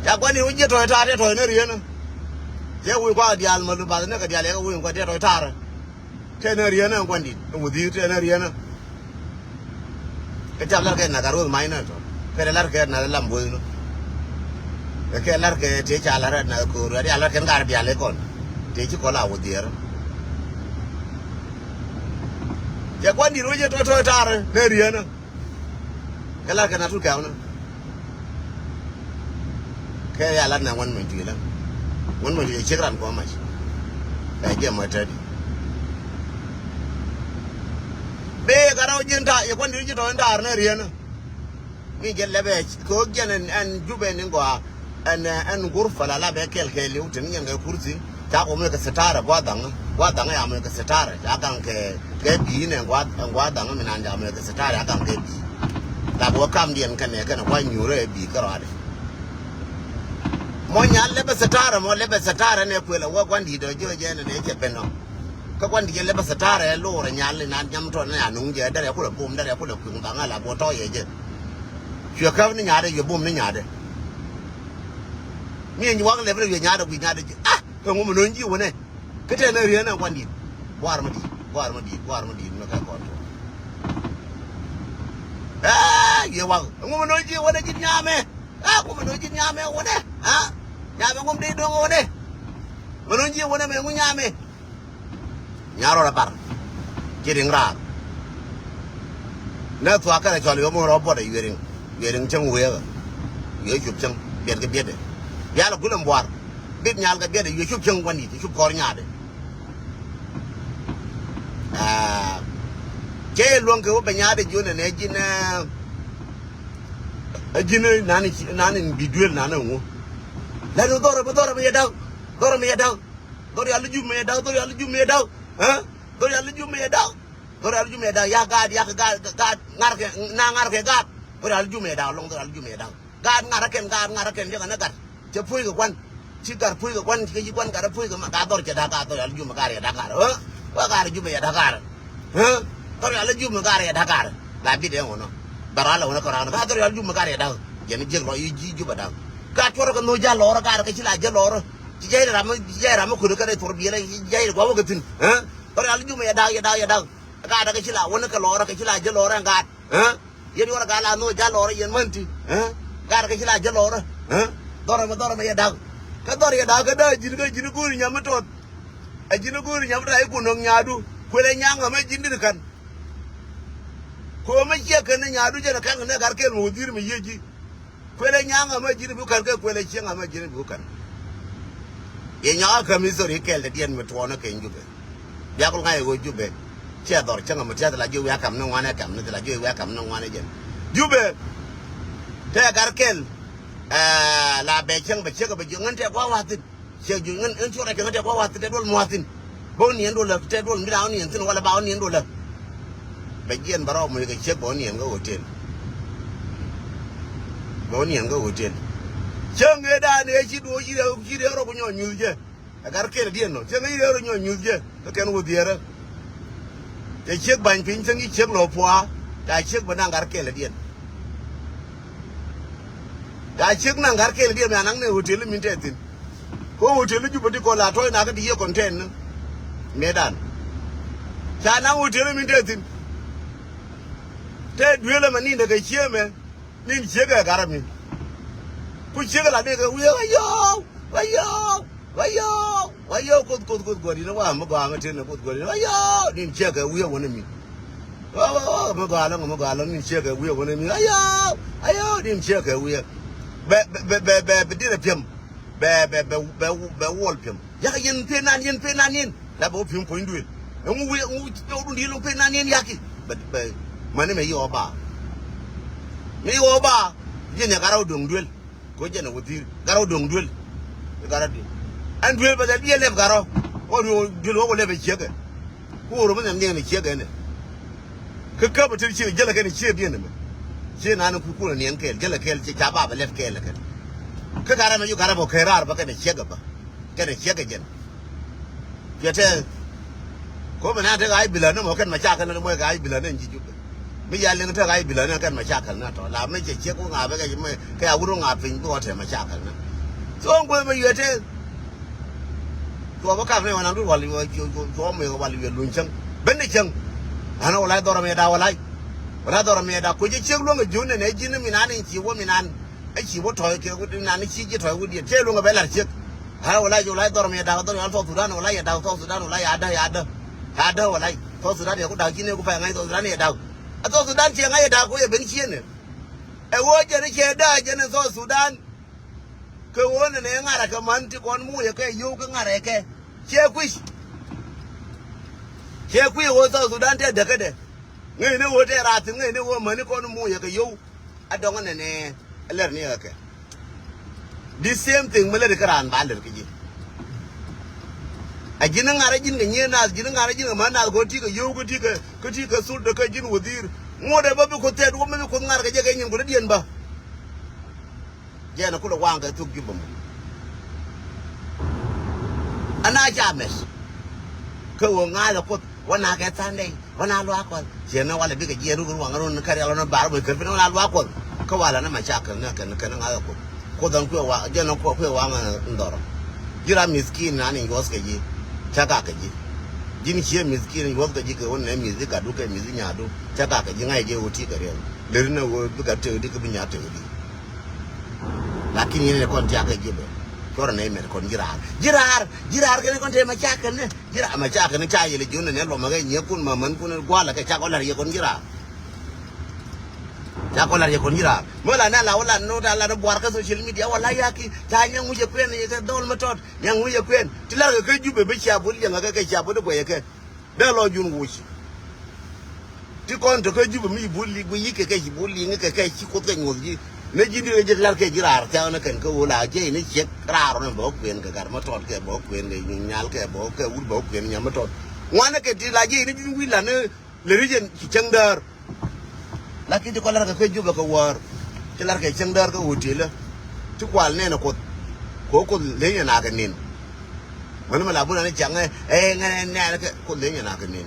Ca gua̱n di̱t wä jiɛ tɔɔyɔ ta̱a̱ tɛ tɔɔyɔ ni rienä. Cɛ wi̱i̱ kuakä diaal mɛ lu bath ni kɛ diaal yɛ kɛ wi̱i̱ kuakä tɛ tɔɔyɔ ta̱a̱rä. Tɛn ɛ riɛn ɛ gua̱n di̱t ɛ wä dhi̱i̱r tɛn ɛ riɛn ɛ. Kɛ ca lar kɛ nak a ruth mac nä tɔ kɛ rɛ lar kɛ nak lam buɔth nä. Kɛ lar kɛ tëë ca lar ɛ nak ko̱o̱r ɛ lar kɛn kar bial ɛ kɔn. Tëë ci kɔl a wä dhiɛɛr. Cɛ gua̱n di̱t wä jɛ tɔ̱ tɔ̱ tar nɛ riɛn ɛ. Kɛ lar kɛ na tut kɛɛw ni. Kɛ ya lat na ŋuan mɛ tui la ŋuan mɛ tui ciek ran kɔ mac. Bɛ jɛ mɔ tɛt. Bee ka rɔ ji̱n ta yɛ kuan di̱t ji̱ tɔ in taar ni riɛn. Mi jɛ lɛpɛ kɛ ɣöö jɛn ɛn jupɛ ni gɔaa. Ɛn ɛn gur fala la bɛ kɛl kɛ liw tin yɛn kɛ kursi. Ca kɔ mɛ kɛ sitara gua dhaŋ gua dhaŋ ya mɛ kɛ sitara ca gaŋ kɛ kɛ bi nɛ gua gua dhaŋ mi nan ja mɛ kɛ sitara ya gaŋ kɛ bi. La bɔ kam diɛn kɛ nɛ kɛ nɛ gua nyurɛ bi kɛ rɔade. Mɔ nya lɛ bɛ sitara mɔ lɛ bɛ sitara nɛ kuɛl a wä guan di dɔ jɔ jɛ nɛ nɛ cɛ bɛ nɔ. Kä guan di jɛ lɛ bɛ sitara ɛ lorɛ nya lɛ nan nyam tɔ nɛ ya nuŋ jɛ dɛrɛ kulɛ bum dɛrɛ kulɛ kuiŋ dhaŋ a la bɔ tɔ yɛ jɛ. Cuɛ käp ni nyadɛ cuɛ bum ni nyadɛ. Mi ɛn ji̱ wak lɛp rɛ wiɛ nyaat ɛ guic nyaat ɛ ji̱ a kɛ ŋu mi no̱o̱ny ji̱ wänɛ. Kä tɛn ɛ riɛn ɛ gua̱n di̱t gua̱a̱r mi di̱i̱t gua̱a̱r mi di̱i̱t gua̱a̱r mi di̱i̱t mi kɛ kɔn tuɔɔk. Aa wiɛ wak ɛ ŋu mi no̱o̱ny ji̱ wänɛ ji̱ nyamɛ. Aa ŋu mi no̱o̱ny ji̱ nyamɛ wänɛ. Aa nyamɛ ŋu mi dee do̱ŋ wänɛ. Mi no̱o̱ny ji̱ wänɛ mɛ ŋu nyamɛ. Nyarɔ rɔ bar. Ci riŋ raar. Nɛ thuak kɛrɛ cɔl yom rɔ buɔt ɛ yueriŋ. Yueriŋ cäŋ wëëkä. Yuɛ cup cäŋ biɛt kɛ biɛt ɛ. Bial ɛ gulɛ buar. Bit nyal kɛ biɛt ɛ yuɛ cup cäŋ wandit cup kɔr nyaadɛ. Aa. Cɛ yɛ luɔ̱ŋ kɛ wä bɛ nyaadɛ jiön ɛ nɛ ji̱n ɛ. Ɛ ji̱n ɛ nani nani bi duel nani ŋu. Lɛ ni dhɔrɛ bi dhɔrɛ mi yɛ da̱k. Dhɔrɛ mi yɛ da̱k. Dhɔr yal i̱ jup mi yɛ da̱k, dhɔr yal i̱ jup mi yɛ da̱k. Ɛ? Dhɔr yal i̱ jup mi yɛ da̱k. Dhɔr yal i̱ jup mi yɛ da̱k. Yak gaat, yak gaat, gaat ŋa̱r kɛ, na ŋa̱r kɛ gaat. Dhɔr yal i̱ jup mi yɛ da̱k, lɔŋ dhɔr yal i̱ jup mi yɛ da̱k. Gaat ŋa̱r kɛn, gaat ŋa̱r kɛn, jɛ kɛ ni gat. Cɛ puc kɛ kuan. Ci gat puc kɛ kuan, ci kɛ ci kuan gat puc kɛ ma, gaat dhɔr cɛ da̱k gaat, dhɔr yal i̱ jup mi gaat yɛ da̱k gaat. Ɛ? Wa gaat i̱ jup mi yɛ da̱k gaat. Ɛ? Dhɔr yal i̱ jup mi gaat yɛ da̱k gaat. La bit ɛn wunɔ. Dhɔr yal wunɔ kɛ rak ni, gaat dhɔr yal i̱ jup mi gaat yɛ da̱k. Jɛn i̱ jiɛk lɔ i̱ ji̱ jup ɛ da̱k. Gaat cuɔrɔ kɛ nhok ja̱ lɔrä, gaat kɛ ci la jɛ lɔrä. Ci jay ram, ci jay ram mi kut kä rɛy thor biɛlɛ, ci jay ram mi kut kä thi̱n. Ɛ? Dhɔr yal i̱ jup mi yɛ da̱k, yɛ da̱k, yɛ da̱k. Gaat kɛ ci la wä ni kɛ lɔrä, kɛ ci la jɛ lɔrä ɛ gaat. Ɛ? Yɛn yuɔr ɛ gaat la nhok ja̱ lɔrä yɛn män ti. Ɛ? Gaat kɛ ci la jɛ lɔrä. Ɛ? Dhɔrä mi, dhɔrä mi yɛ da̱k. Kä dhɔr yɛ da̱k kä da̱k ji̱n kä ji̱n go̱o̱ri nyam mi tɔt. Ɛ ji̱n go̱o̱ri nyam mi tɔt i̱ kun nɔŋ nyaadu. Kuël ɛ nyaŋ ɛ mɛ ji̱n dit kän. Ko̱o̱m mi ciɛ kän ni nyaadu jɛn ɛ ka̱n kɛ ni ɛ gat kɛl mi wä dhi̱i̱r mi yiëë ji̱. Kuël ɛ nyaŋ amä ji̱n bi kän kɛ kuël ɛ cieŋ amä ji̱n bi kän. Yɛ nyɔk a käm history kɛl te diɛn mi tuɔɔnä keny Jubɛ. Bia kul ŋa̱c ɛ ɣöö Jubɛ. Ciɛ dhɔr cäŋ amä tiath la ji̱ wi̱i̱ a ka̱m ni ŋuan ɛ ka̱m ni thil la ji̱ wi̱i̱ a ka̱m ni ŋuan ɛ jɛn. Jubɛ. Te ɛ gat kɛl. Ɛɛ, la bɛ cäŋ bɛ ciek bɛ jiök ŋän tɛ gua̱a̱k wa̱a̱ thi̱n. Ciek jiök ŋän, ŋän ciek rɛc kɛ ŋän tɛ gua̱a̱k wa̱a̱ thi̱n tɛ duɔl mua̱a̱ thi̱n. Bä wä niɛn duɔl lä, tɛ duɔl mi da̱a̱ wä niɛn thi̱n wala ba wä niɛn duɔl lä. Bɛ jiɛn bɛ rɔw muc kɛ ciek bɛ wä niɛn kä hotel. Bɛ wä niɛn kä hotel. Cäŋ ëë da̱a̱n ëë ci duɔ̱ɔ̱c ci rɛw, ci rɛw rɔ ku nyɔk nyuth jɛ. Ɛ gat kɛl diɛn nɔ. Cäŋ ëë ci rɛw rɔ nyɔk nyuth jɛ. Kä kɛn wä dhiɛɛrä. Cɛ ciek ba̱ny piny cäŋ ci ciek lɔ pua̱a̱. Ca ciek bɛ naŋ gat kɛl diɛn. Ca ciek naŋ gat kɛl diɛn mɛ anaŋ ni hotel min tɛ thi̱n. Ko hotel Jubɛ ti kɔn la tɔ̱ɔ̱c nakä ti yiëë content ni. Mëëdan. Ca naŋ hotel min te thi̱n. Te duel ɛmɛ ni̱n te kɛ ciemɛ. Ni̱n ciekɛ gat ɛmi. Ku ciekɛ la dee kɛ wiee wä yɔɔk, wä yɔɔk, wä yɔɔk, wä yɔɔk, kuoth, kuoth, kuoth, guɔ̱di̱n wa mi gɔaa mi tënɛ kuoth guɔ̱di̱n wä yɔɔk. Ni̱n ciekɛ wiee wä ni mi. Wä, wä, wä, mi gɔaa lɔŋ, mi gɔaa lɔŋ, ni̱n ciekɛ wiee wä ni mi. Wä yɔɔk, wä yɔɔk, ni̱n ciekɛ wiee. Bɛ, bɛ, bɛ, bɛ, bɛ di̱t ɛ piɛm. Bɛ, bɛ, bɛ, bɛ, bɛ wuɔl piɛm. Yak yɛn pën nan, yɛn pën nan yɛn. La bɛ wä pi̱m puɔ̱ny duël. Ɛŋu wi̱i̱, ɛŋu cɔwdun di̱i̱l wä pën nan yɛn yaki. Bɛ, bɛ, mäni mɛ yɛ wä ba. Mɛ yɛ wä ba. Yɛn yɛ garä wä duɔ̱ŋ duël. Ko jɛn ɛ wä dhi̱i̱r. Garä wä duɔ̱ŋ duël. Garä duël. Ɛn duël bɛ dhɛ biɛ lɛp garä. Wä duɔ̱ŋ duël wä wä lɛp ɛ ciekɛ. Ku wä rɔ mi nhɛm niɛŋ ni ciekɛ ɛnɛ. Kä käp ɛ te ciekɛ jälɛ kɛn ciekɛ biɛn ɛmɛ. Ciekɛ nan ku kun ɛ niɛŋ kɛɛl. Jälɛ kɛɛl ci ca ba bɛ lɛp kɛɛl ɛ kɛn. Kä garä mɛ ju garä bä kɛ raar bä kɛn ɛ ciekɛ bä. Kɛn ɛ ciek kɛ jɛn. Cuɛ tɛth. Ko mɛ na tek ay bilä ni mɔ kɛn mɛ cakɛ ni mɔ kɛ ay bilä ni ji̱ Jubɛ. Mi ya liŋ tek ay bilä ni kɛn mɛ cakɛ ni tɔ la mi cɛ ciek wä ŋa̱ bɛ kɛ mɛ kɛ a wut wä ŋa̱ piny bi wä tɛ mɛ cakɛ ni. Thuɔ̱ɔ̱ŋ kueth mɛ yuɛ tɛth. Cuɔ bä kap ni wä na dur wal yuɛ cuɔ mɛ wal yuɛ luny cäŋ. Ben ni cäŋ. Ɣän wä lac dhɔr mɛ da wä lac. Wä lac dhɔr mɛ da ko jɛ ciek luɔ̱ŋ kɛ ji̱ wä nɛnɛ ji̱ ni mi nan in ci wä mi nan. Ɛ ci wä tɔ̱ɔ̱c kɛ wut nan ci ji̱ tɔ̱ɔ̱c wut diet cɛ luŋ ɛ bɛ lar ciek. Ɣän wä lac wä lac dhɔr mi yɛ da̱k dhɔr yal South Sudan wä lac yɛ da̱k South Sudan wä lac yɛ da̱k yɛ da̱k. Yɛ da̱k wä lac South Sudan yɛ ku da̱k ci ni ku pay ŋa̱c South Sudan yɛ da̱k. Ɛ South Sudan ciɛ ŋa̱c yɛ da̱k ku yɛ ben ciënɛ. Ɛ wä jɛn ciɛ da̱k jɛn South Sudan. Kɛ wä nɛnɛ ŋa̱rä kɛ man ti kɔn muc ɛ kɛ yio̱w kɛ ŋa̱rä kɛ ciɛ kui̱c. Ciɛ kui̱c ɛ wä South Sudan tɛ däkädɛ. Ŋäcni ɣöö tɛɛr a thi̱n ŋäcni ɣöö mäni kɔn muc ɛ kɛ yio̱w. A dɔŋ nɛnɛ ɛ lɛr ni ɛ kɛ. This same thing mi lɛr kä raan ba lɛr kä ji̱. A ji̱n ŋa̱r a ji̱n kɛ nyiee naath ji̱n ŋa̱r a ji̱n kɛ män naath kɛ ɣöö ti kɛ yio̱w kä ti kɛ kä ti kɛ thul däkä ji̱n wädhi̱i̱r. Ŋot ɛ bä bi kuoth tɛɛt wä mi bi kuoth ŋa̱r kɛ jɛ kɛ nyin kuoth diɛn bä. Jɛn a kulɛ waŋ kɛ thuk Jubɛ mɔ. Ana ca mɛth. Kä ɣöö ŋa̱a̱th ɛ kuoth wä na kɛ Sunday wä na luaak kuɔth. Ciɛ ni walɛ bikɛ jiɛn ruk ruaŋ run kä rial wä ni bar wä kär pin wä na luaak kuɔth. Kä walɛ ni ma ca kär ni kɛn kɛn ŋa̱a̱th ɛ kuoth. Kuoth ɛn kuɛ waŋ jɛn ɛn kuɛ kuɛ waŋ ndhɔrɔ. Ji̱ ram miskin nan in yuɔth kɛ ji̱. Cä ka kɛ ji̱. Ji̱n ciɛ miskin yuɔth kɛ ji̱ kɛ wä nɛ mi̱th i̱ gatdu kɛ mi̱th i̱ nyaatdu. Cä ka kɛ ji̱ ŋa̱c jɛ wä ti kɛ riɛl. Ler ni wä bi gat tëk di kä bi nyaat tëk di. Lakin yɛn ɛ kɔn tiak kɛ Jubɛ. Cuɔrɛ nɛy mɛt kɔn ji̱ raar. Ji̱ raar, ji̱ raar kɛn kɔn te macakɛl ni. Ji̱ raar macakɛl ni ca yɛl ji̱ wun ni nɛ luɔm a kɛ nyiɛ kun ma män kun gualɛ kɛ cak ɔ la̱r yɛ kɔn ji̱ raar. Cak ɔ la̱r yɛ kɔn ji̱ raar. Mɛ la na la wä la no̱o̱t a la ni buar kä social media wä la yaki ca nyɛ ŋuc yɛ kuɛn yɛ kɛ dhɔl mɛ tɔt. Nyɛ ŋuc yɛ kuɛn. Ti la̱r kɛ kä Jubɛ bi cia bul yɛ ŋa kɛ kɛ cia bul i̱ guɛ yɛ kɛ. Dee lɔ jun wuc. Ti kɔn tɔ kä Jubɛ mi ci bul liŋ, guiy kɛ kɛ ci bul liŋ kɛ kɛ ci Kuoth kɛ nyuɔth ji̱. Ni ji̱n di kɛ ji̱ la̱r kɛ ji̱ raar thia̱a̱ŋ ni kɛn kä ɣöö la jiɛc ni ciek raar rɔ ni bɛ wä kuɛn kɛ gat mä tɔt kɛ bɛ wä kuɛn kɛ nyal kɛ bɛ wä kɛ wut bɛ wä kuɛn nyam mä tɔt. Ŋuan ni kɛ ti la jiɛc ni ji̱n wi̱i̱ la̱t ni lɛ ri jɛn ci cäŋ däär. Lakin ti kɔn la̱r kɛ kä Jubɛ kɛ wäär. Ti la̱r kɛ cäŋ däär kä hotel. Ti kual nɛn ɛ Kuoth. Kɛ ɣöö Kuoth leny ɛ nak kɛ nin. Mäni mɛ la bun ani caŋ ɛ ɛ ŋɛn ɛ nɛɛl kɛ Kuoth leny ɛ nak kɛ nin.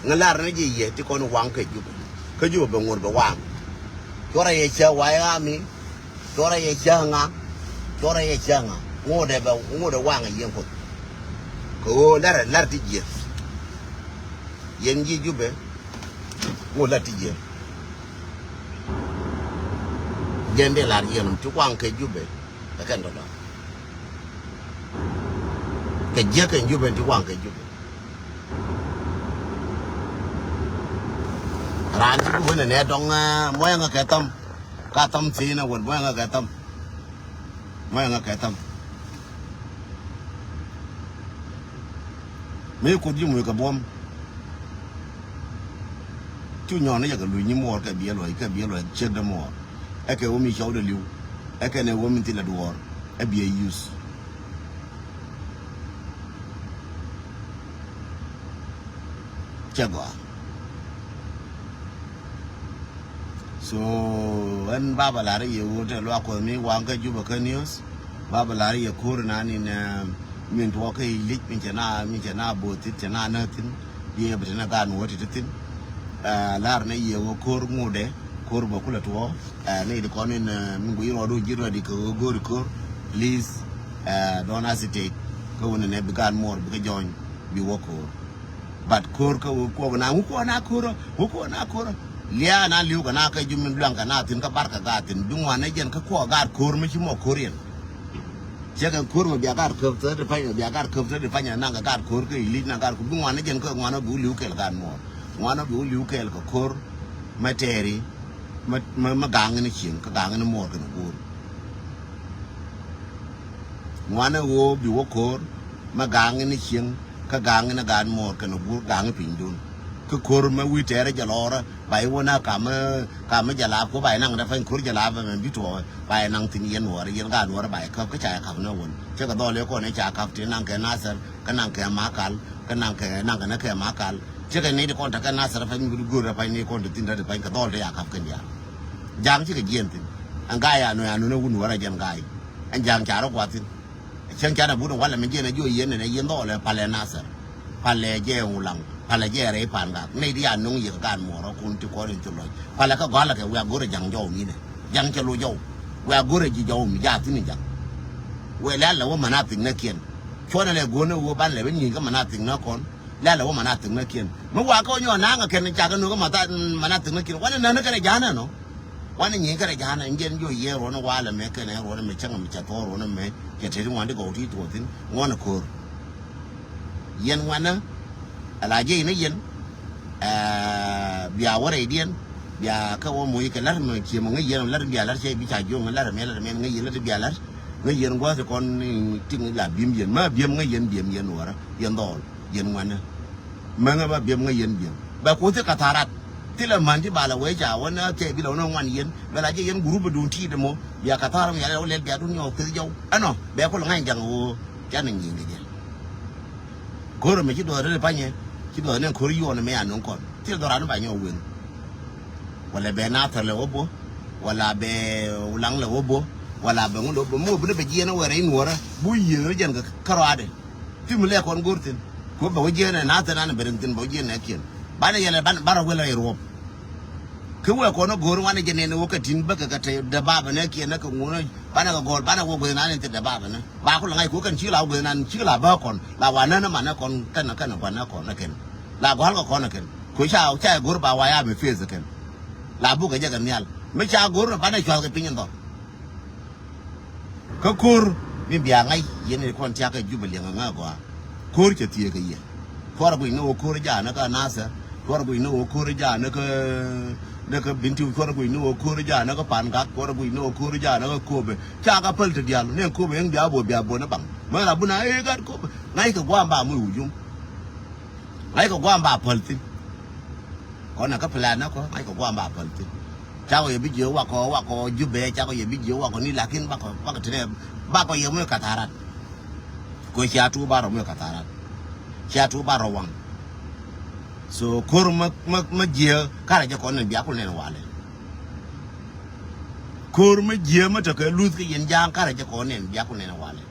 Ŋä lar ni ji̱ yɛ ti kɔn waŋ kɛ Jubɛ. Kä Jubɛ bɛ ŋuɔ̱t bɛ waŋ. Cuɔrɛ yɛ cä wa̱i̱ ɣaami. Cuɔrɛ yɛ cä ŋa. Cuɔrɛ yɛ cä ŋa. Ŋuɔ̱t ɛ bɛ ŋuɔ̱t ɛ waŋ ɛ yɛn Kuoth. Kɛ ɣöö lar ɛ lar ti jiɛ. Yɛn ji̱ Jubɛ. Ŋuɔ̱t lar ti jiɛ. Jɛn dee lar yɛn ti waŋ kɛ Jubɛ. Ɛ kɛn tɔ̱tɔ̱. Kɛ jiäk kɛn Jubɛ ti waŋ kɛ Jubɛ. Raan ti bi wen ɛ nɛ dɔŋ, ɛ, muɔyɛ ŋa kɛ thɔm. Ka thɔm thi̱n ɛ wen muɔyɛ ŋa kɛ thɔm. Muɔyɛ ŋa kɛ thɔm. Mi Kuoth ji̱ muc kɛ buɔ̱m. Cu nyɔn ni yɛ kɛ luc nyi muɔɔr kɛ biɛ luɔc kɛ biɛ luɔc ciek dee muɔɔr. Ɛ kɛ wä mi cɔw dee li̱w. Ɛ kɛ nɛ wä mi thilɛ duɔɔr. Ɛ biɛ yuth. Cɛ gɔaa. So ɛn baba lar i̱ yɛ ɣöö tɛ luak Kuɔth mi waŋ kä Jubɛ kä news. Baba lar i̱ yɛ ko̱r inan in, eh, min tuɔɔk kä Ilic min cɛ na min cɛ na bo̱o̱th thi̱n cɛ na näk thi̱n. Biɛ bi tɛn ɛ gaat mi wä ti ti thi̱n. Eh, lar ni yɛ ɣöö ko̱r ŋotdɛ ko̱r bä kulɛ tuɔɔk. Eh, ni di kɔn in, eh, min guic rɔɔdu ji̱ rɔɔdi kɛ ɣöö go̱o̱ri ko̱r. Please, eh, don't hesitate. Kä wun in ɛ bi gaat muɔɔr bi kä jɔny bi wä ko̱r. But ko̱r kä wä kuɔk na ŋu kuɔk na ko̱r ɔ ŋu kuɔk na ko̱r ɔ. Lia̱a̱ na li̱w kɛ na kä jumi luaŋ kɛ na thi̱n kä bar kɛ gaat thi̱n bi ŋuan ni jɛn kä kuɔk gaat ko̱r mi ci mɔ ko̱r yɛn. Cɛ kɛ ko̱r mɛ bia gaat käp thäri pany mɛ bia gaat käp thäri pany naŋ kɛ gaat ko̱r kä Ilic naŋ gaat ko̱r bi ŋuan ni jɛn kä ŋuan ɔ bi wä li̱w kɛɛl gaat muɔɔr. Ŋuan ɔ bi wä li̱w kɛɛl kɛ ko̱r mɛ tɛɛri mɛ mɛ gaŋ ni cieŋ kä gaŋ ni muɔɔr kɛn go̱o̱r. Ŋuan ɛ ɣöö bi wä ko̱r mɛ gaŋ ni cieŋ kä gaŋ ni gaat muɔɔr kɛn go̱o̱r gaŋ piny dun. Kä ko̱r mɛ wi̱i̱ tɛɛrɛ jɛ lɔɔrä ba i̱ wä na kamä kamä jɛ laap kɛ ba i̱ naŋ dɛ pany ko̱r jɛ laap ɛmɛ bi tuɔɔk ba i̱ naŋ thi̱n yɛn nuɔɔrä yɛn gaat nuɔɔrä ba i̱ käp kä ca i̱ käp ni wän. Cɛ kɛ dhɔl i̱ kɔn i̱ ca käp ti naŋ kɛ Nathɛr kä naŋ kɛ Makal kä naŋ kɛ naŋ kɛ ni kɛ Makal. Cɛ kɛ ni di kɔn tekɛ Nathɛr pany mi bi go̱o̱r ɛ pany ni kɔn ti thi̱n tä ti pany kɛ dhɔl ti ca käp kɛn diaal. Ja̱a̱ŋ cikɛ jiɛn thi̱n. Ɛn ga̱a̱c anu anu ni wun wärä jɛn ga̱a̱c. Ɛn ja̱a̱ŋ ca rɔ gua̱th thi̱n. Cäŋ ca na but ɛn walɛ mi jiɛn ɛ jiɔ yɛn ɛn ɛ yɛn dhɔɔlɛ palɛ Nathɛr. Palɛ jɛ Ulaŋ. Palɛ jɛ rɛy pa̱a̱n gak. Nɛy di a no̱ŋ yɛ kɛ gaat muɔɔrä kun ti kɔn in thil lɔc. Palɛ kä gɔ̱a̱lɛ kɛ wiaa go̱rɛ ja̱ŋ jɔw mi nɛ. Ja̱ŋ cɛ lo̱c jɔw. Wiaa go̱rɛ ji̱ jɔw mi ja̱a̱ thi̱n in ja̱ŋ. Wëë lɛ̈ɛ̈l lɛ wä manathik näkiɛn. Cuɔ̱nɛ lɛ go̱o̱n ɛ wä banɛ lɛ ben nyi̱i̱n kä manathik näkɔn. Lɛ̈ɛ̈l lɛ wä manathik näkiɛn. Mi wakä wä nyɔɔn na̱a̱ŋ ɛ kɛn cakɛ no̱o̱k kä manathik näkiɛn. Wanɛ näni kɛnɛ ja̱a̱n ɛnɔ. Wanɛ nyi̱i̱n kɛnɛ ja̱a̱n ɛn jɛn jiɔ yiëë ruɔ̱n walɛ mɛ kɛnɛ ruɔ̱n mɛ cäŋ mi cɛ thɔɔr ruɔ̱n mɛ cɛ teti ŋuan ti gɔw ti tuɔɔthin ŋuɔ̱n ɛ ko̱r. Yɛn wanɛ ala jiɛc ni yɛn. Ɛɛ, bia wä rɛydiɛn bia kä wä moc kɛ la̱t mɛ ciɛ mɛ ŋäc yɛn la̱t bia la̱t cɛ bi ca juɔ̱ŋ la̱t mɛ la̱t mɛ ŋäc yɛn la̱t bia la̱t ŋäc yɛn gua̱th ti kɔn ti ŋäc la bi̱em yɛn ma bi̱em ŋäc yɛn bi̱em yɛn wärä yɛn dhɔɔl yɛn wanɛ. Mäŋä ba biɛm ŋäc yɛn biɛm bɛ kuth ti ka̱tha̱a̱r rat. Thilɛ män ti balɛ wee ca wä nä kɛ bi lɛ wä nä ŋuan yɛn bɛ la jɛ yɛn gurup bɛ duun ti̱i̱t ɛmɔ bia ka̱tha̱a̱r mi yalɛ wä lɛl bia duun nyɔɔk keth jɔw ɛnɔ bɛ kul ŋa̱c ja̱ŋ ɣöö canɛ nyi̱i̱ŋ kɛ jɛ. Go̱rɛ mi ci duɔth ri panyɛ ci duɔth ni ko̱r yuɔn mi a nuŋ kɔn thil dhɔran ba nyɔɔk wen. Wala bɛ Nathɛr lɛ wä bo̱ wala bɛ Ulaŋ lɛ wä bo̱ wala bɛ ŋun lɛ wä bo̱ mi wä bi ni bɛ jiɛn wä rɛy nuɔrä bu yiëëŋ ri jɛn kɛ kärɔadɛ. Ti mi lɛ kɔn go̱r thi̱n. Kuɛ bɛ wä jiɛn ɛ na thi̱n an bɛ riŋ thi̱n bɛ wä jiɛn ɛ kiɛn. Banɛ yɛlɛ ban ban rɔ wël rɛy ruɔp. Kɛ wee kɔn go̱r wanɛ jɛ nɛn wä kɛ ti̱n bäkɛ kɛ te dɛ babɛ nɛ kiɛn nɛ kɛ ŋuɔ̱n banɛ kɛ gɔl banɛ wä gueth nan in te dɛ babɛ nɛ. Ba ku lɛ ŋa̱c kuɛ kɛn cikɛ la wä gueth nan cikɛ la bä kɔn la wa nän man nɛ kɔn kɛn kɛn guan nɛ kɔn nɛ kɛn. La gɔ̱a̱l kɛ kɔn nɛ kɛn. Kuɛ ca ca go̱r ba wa ya mi feth kɛn. La bukɛ jɛ kɛ nhial mi ca go̱r nɛ banɛ cuath kɛ piny in dhɔr. Kä ko̱r mi bia ŋa̱c yɛn ni kɔn tiakä Jubɛ liɛŋ ŋä gɔaa. Ko̱r cɛ thieekä yɛ. Cuarɛ guic ni ɣöö ko̱r jaanä kä Nasir. Cuarɛ guic ni ɣöö ko̱r jaanä kä, ni kä Bintiu. Cuarɛ guic ni ɣöö ko̱r jaanä kä Pangak. Cuarɛ guic ni ɣöö ko̱r jaanä kä Köpɛ. Ca kä päl ti diaal ni Köpɛ ɛn bia bo̱o̱ bia bo̱o̱ ni baŋ. Mɛ la bun a ëë gat Köpɛ. Ŋa̱ckɛ gua̱a̱ ba mi wujum. Ŋa̱ckɛ gua̱a̱ ba päl thi̱n. Kɔn ɛ kä plan nä kɔ ŋa̱ckɛ gua̱a̱ ba päl thi̱n. Cakɔ yɛ bi jiɛ wakɔ wakɔ Jubɛ, cakɔ yɛ bi jiɛ wakɔ ni, lakin bakɔ bakɔ tinɛ bakɔ yɛ muɛ katharat. Kɔ cia tu barɔ muɛ katharat. Cia tu barɔ waŋ. So ko̱r mä mä mä jiɛ karɛ jɛ kɔn ni bia kul nɛn walɛ. Ko̱r mä jiɛ mä tekɛ luth kä yɛn ja̱a̱ŋ karɛ jɛ kɔn nɛn bia kul nɛn walɛ.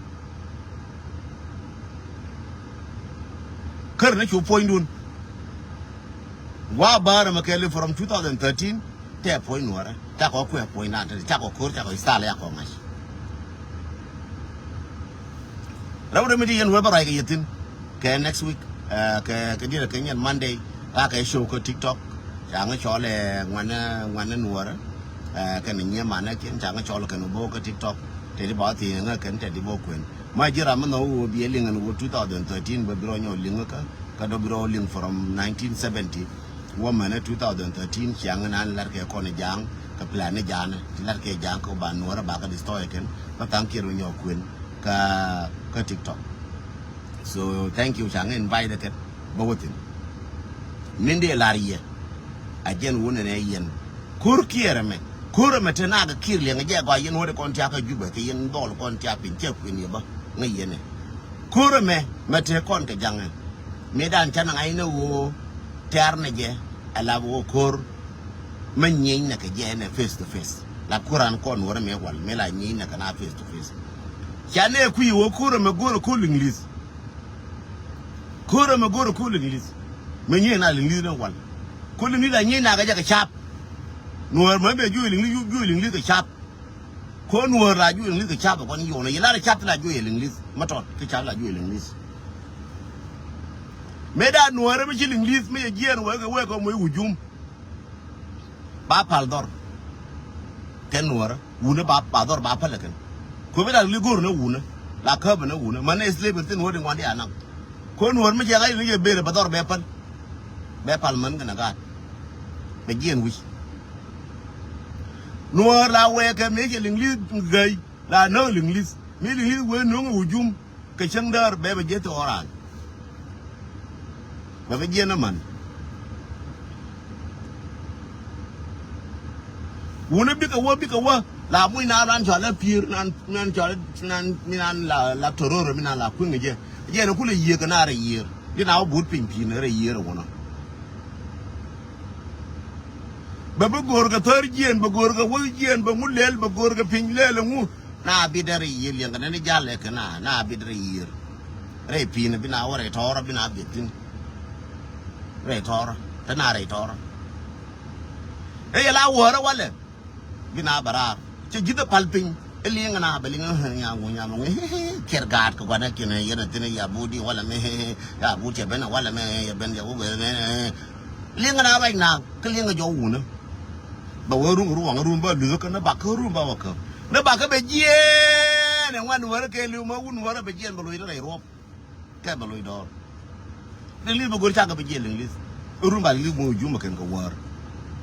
Kär ni cu puɔ̱nydun. Wa bäärä mɛ kɛɛli from two thousand thirteen tɛ puɔ̱ny nuɔrä. Cakɔ kuɛ puɔ̱ny dan te cakɔ ko̱r cakɔ istal yakɔ ŋa̱c. Rɛw rɛw mi ti yɛn wee bä ruac kɛ yɛ thi̱n kɛ next week, eh, kɛ kɛ diɛt kɛ nyɛn Monday. Ka kɛ show kä TikTok. Ca ŋä cɔl ɛ ŋuanɛ ŋuanɛ nuɔrä. Eh, kɛn nyiee manɛ kiɛn ca ŋä cɔl kɛn wä bo̱o̱k kä TikTok. Tɛt i̱ ba wä thiee ŋä kɛn tɛt i̱ bo̱o̱k kuɛn. Ma ji̱ ram mi nhɔk wä wä biɛ liŋ ɛn wä two thousand thirteen bä bi rɔ nyɔk liŋ kä kä dɔ bi rɔ liŋ from nineteen seventy. Wä mɛnɛ two thousand thirteen ciaŋ nan lar kɛ kɔn ja̱a̱ŋ kɛ plan ni ja̱a̱n ti lar kɛ ja̱a̱ŋ kɛ ba nuɔrä ba kä destroy kɛn bä thaŋ kiɛn wä nyɔk kuɛn kä kä TikTok. So thank you, ca ŋä invite kɛn bä wä thi̱n. Min dee lar yɛ a jɛn wun ɛn ɛ yɛn. Ko̱r kiɛɛr ɛmɛ, ko̱r ɛmɛ te nak kɛ kiɛɛr liɛŋ ɛ jɛ gɔaa yɛn wä dee kɔn tiak kä Jubɛ kɛ yɛn dhɔl kɔn tiak piny cɛ kuën yɛ bä ŋä yɛn ɛ. Ko̱r ɛmɛ mɛ te kɔn kɛ jaŋɛ. Mëë dan canɛ ŋa̱c ni ɣöö tɛ̈r ni jɛ ɛ lap ɣöö ko̱r mɛ nyieny nɛ kɛ jɛ ɛn ɛ face to face. La ko̱r an kɔn wä rɛ mëë wal mëë la nyieny nɛ kɛ na face to face. Canɛ kui̱ ɣöö ko̱r ɛmɛ go̱r ɛ ko̱r Liŋlith. Ko̱r ɛmɛ go̱r ɛ ko̱r Liŋlith. Mɛ nyiey na Liŋlith ni wal. Ko̱r Liŋlith a nyiey na kɛ jɛ kɛ cap. Nuɔ̱ɔ̱r mɛ bɛ juɔc Liŋlith, juɔc Liŋlith kɛ cap. Ko̱r nuɔ̱ɔ̱r la juɔc Liŋlith kɛ cap ɛ kɔn yɔɔn ɛ yɛ lar ɛ cap ti la juɔc ɛ Liŋlith. Mɛ tɔt kɛ cap la juɔc ɛ Liŋlith. Mëë da nuɔ̱ɔ̱r ɛmɛ ci Liŋlith mɛ yɛ jiɛɛn wee kɛ wee kɛ mɔ i̱ wujum. Ba pal dhɔr. Kɛn nuɔrä wunä ba ba dhɔr ba pälä kɛn. Kuɛ bi dak li go̱r nä wunä la käp nä wunä män nä slave thin wä di ŋuan di anaŋ. Kuɛ nuɔr mi cɛ ɣac ni jɛ ber bɛ dhɔr bɛ päl. Bɛ pal män kɛn a gaat. Bɛ jiɛn wi̱c. Nuɔr la wɛɛkɛ mi cɛ liŋ li̱th gäy la nä liŋ li̱th mi liŋ li̱th wee nuŋ wujum. Kɛ cäŋ däär bɛ bɛ jiɛth thɔɔran. Bɛ bɛ jiɛn ni man. Wuni bikɛ wä bikɛ wä la muc naan ran cɔal ɛ pi̱i̱r naan naan cɔal naan mi naan la la tororo mi naan la kui̱ŋ jɛ. Jiɛn kulɛ yiëë kɛ naan rɛ yiëër di na wä but piny pi̱i̱r ni rɛ yiëër ɛ wunɔ. Bɛ bi go̱o̱r kɛ thäär jiɛn bɛ go̱o̱r kɛ wäk jiɛn bɛ ŋu lɛl bɛ go̱o̱r kɛ piny lɛl ɛ ŋu. Na bit dɛ rɛy yiëër liɛŋkɛ nɛn i̱ jal lɛ kɛ na na bit dɛ rɛy yiëër. Rɛy pi̱i̱n bi na wä rɛy tɔɔrä bi na bit thi̱n. Rɛy tɔɔrä te na rɛy tɔɔrä. Ɛ yɛ la wäärä walɛ bi na bɛ raar cɛ ji̱th ɛ pal piny. Ɛ li̱eŋ na bɛ li̱eŋ ɛ nya ŋu nya mɛ ŋu. Kiɛr gaat kɛ gua̱n ɛ kiɛn ɛ yɛn ɛ thi̱n ɛ ya buut di walɛ mɛ ya buut cɛ ben ɛ walɛ mɛ yɛ ben yɛ wä guɛ mɛ. Li̱eŋ na ruac na kä li̱eŋ ɛ jɔw wunä. Bɛ wee ruŋ ruɔŋ ruŋ bä luth kä ni bakä ruŋ bä wä kä ni bakä bɛ jiɛɛn ɛ ŋuan wärä kɛ liw ma wun wärä bɛ jiɛɛn bɛ loc rɛy ruɔp. Kɛ bɛ loc dɔɔr. Liŋ li̱th bɛ go̱r cakɛ bɛ jiɛɛn liŋ li̱th. Ruŋ ba liŋ li̱th mɔ wujum kɛn kɛ wäär.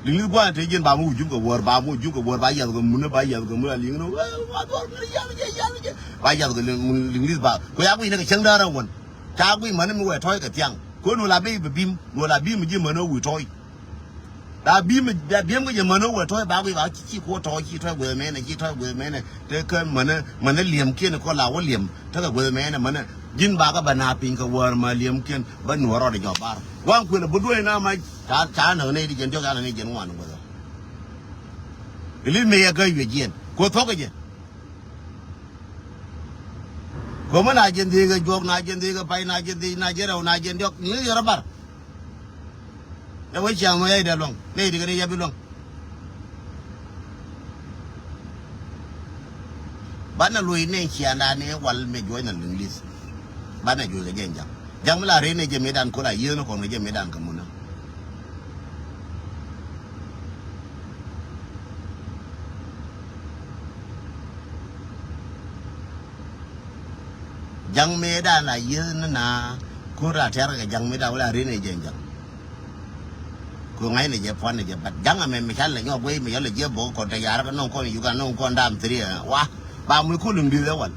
Liŋ li̱th gua̱a̱n te jiɛɛn ba mɔ wujum kɛ wäär ba mɔ wujum kɛ wäär ba yath kɛ munä ba yath kɛ munä liŋ ni. Wa duɔr ni yath jɛ yath jɛ ba yath kɛ liŋ li̱th ba kɛ ya guic ni kɛ cäŋ däär ɛ wän. Ca guic män ni mi wɛ tɔ̱ɔ̱c kɛ thiaŋ kɛ wä nuɔl a bi bɛ bim nuɔl a bim ji̱ män ni wä wi̱i̱ tɔ̱ɔ̱c. La bim la bim kä jɛ mänä wä tɔ̱ɔ̱c ba wi̱i̱ ba ci ci kuɔ tɔ̱ɔ̱c ci tɔ̱ɔ̱c gueth mɛnɛ ci tɔ̱ɔ̱c gueth mɛnɛ. Te kä mänä mänä liɛm kiɛn kɔ la wä liɛm te kɛ gueth mɛnɛ mänä. Ji̱n ba kä bä na piny kɛ wäär ma liɛm kiɛn bä nuɔ̱ɔ̱r rɔɔdɛ jɔk bar. Waŋ kuël a bä duɔ̱ɔ̱c na mac ca ca näk nɛy di jɛn diɔ̱k ca näk nɛy jɛn ŋuan gueth. I̱ li̱th mëë yɛ gäc wiɛ jiɛn kuɔ thuɔ̱k kɛ jɛ. Ko̱mä na jiɛn dhiec kɛ juɔk na jiɛn dhiec kɛ pay na jiɛn dhiec na jiɛn rɛw na jiɛn diɔ̱k ni yɛrɛ bar. Ɛ wec ciaŋ mɔ yɛy dee luɔ̱ŋ nɛy ti kɛ ni yɛp i̱ luɔ̱ŋ. Banɛ luɔ̱c nɛy ciaŋdan ni wal mɛ juɔ̱c na liŋ li̱th. Banɛ juɔ̱c kɛ jɛn ja̱ŋ ja̱ŋ mi la rɛy nɛy jɛ mëëdan ko̱r a yieen kɔn kɛ jɛ mëëdan kɛ munä. Ja̱ŋ mëëdan la yieth ni na. Kur a tɛr kɛ ja̱ŋ mëëdan wala rin ɛ jɛ ja̱ŋ. Ku ŋa̱cnɛ jɛ puɔ̱nɛ jɛ bat ja̱ŋ amɛ mi ca lɛ nyɔk guey mi yɔl ɛ jiɛ bok kɔn te yar kɛ nɔŋ kɔn Uganda nɔŋ kɔn dam thiri ɛ wa. Ba muc kul in bi̱th ɛ wal.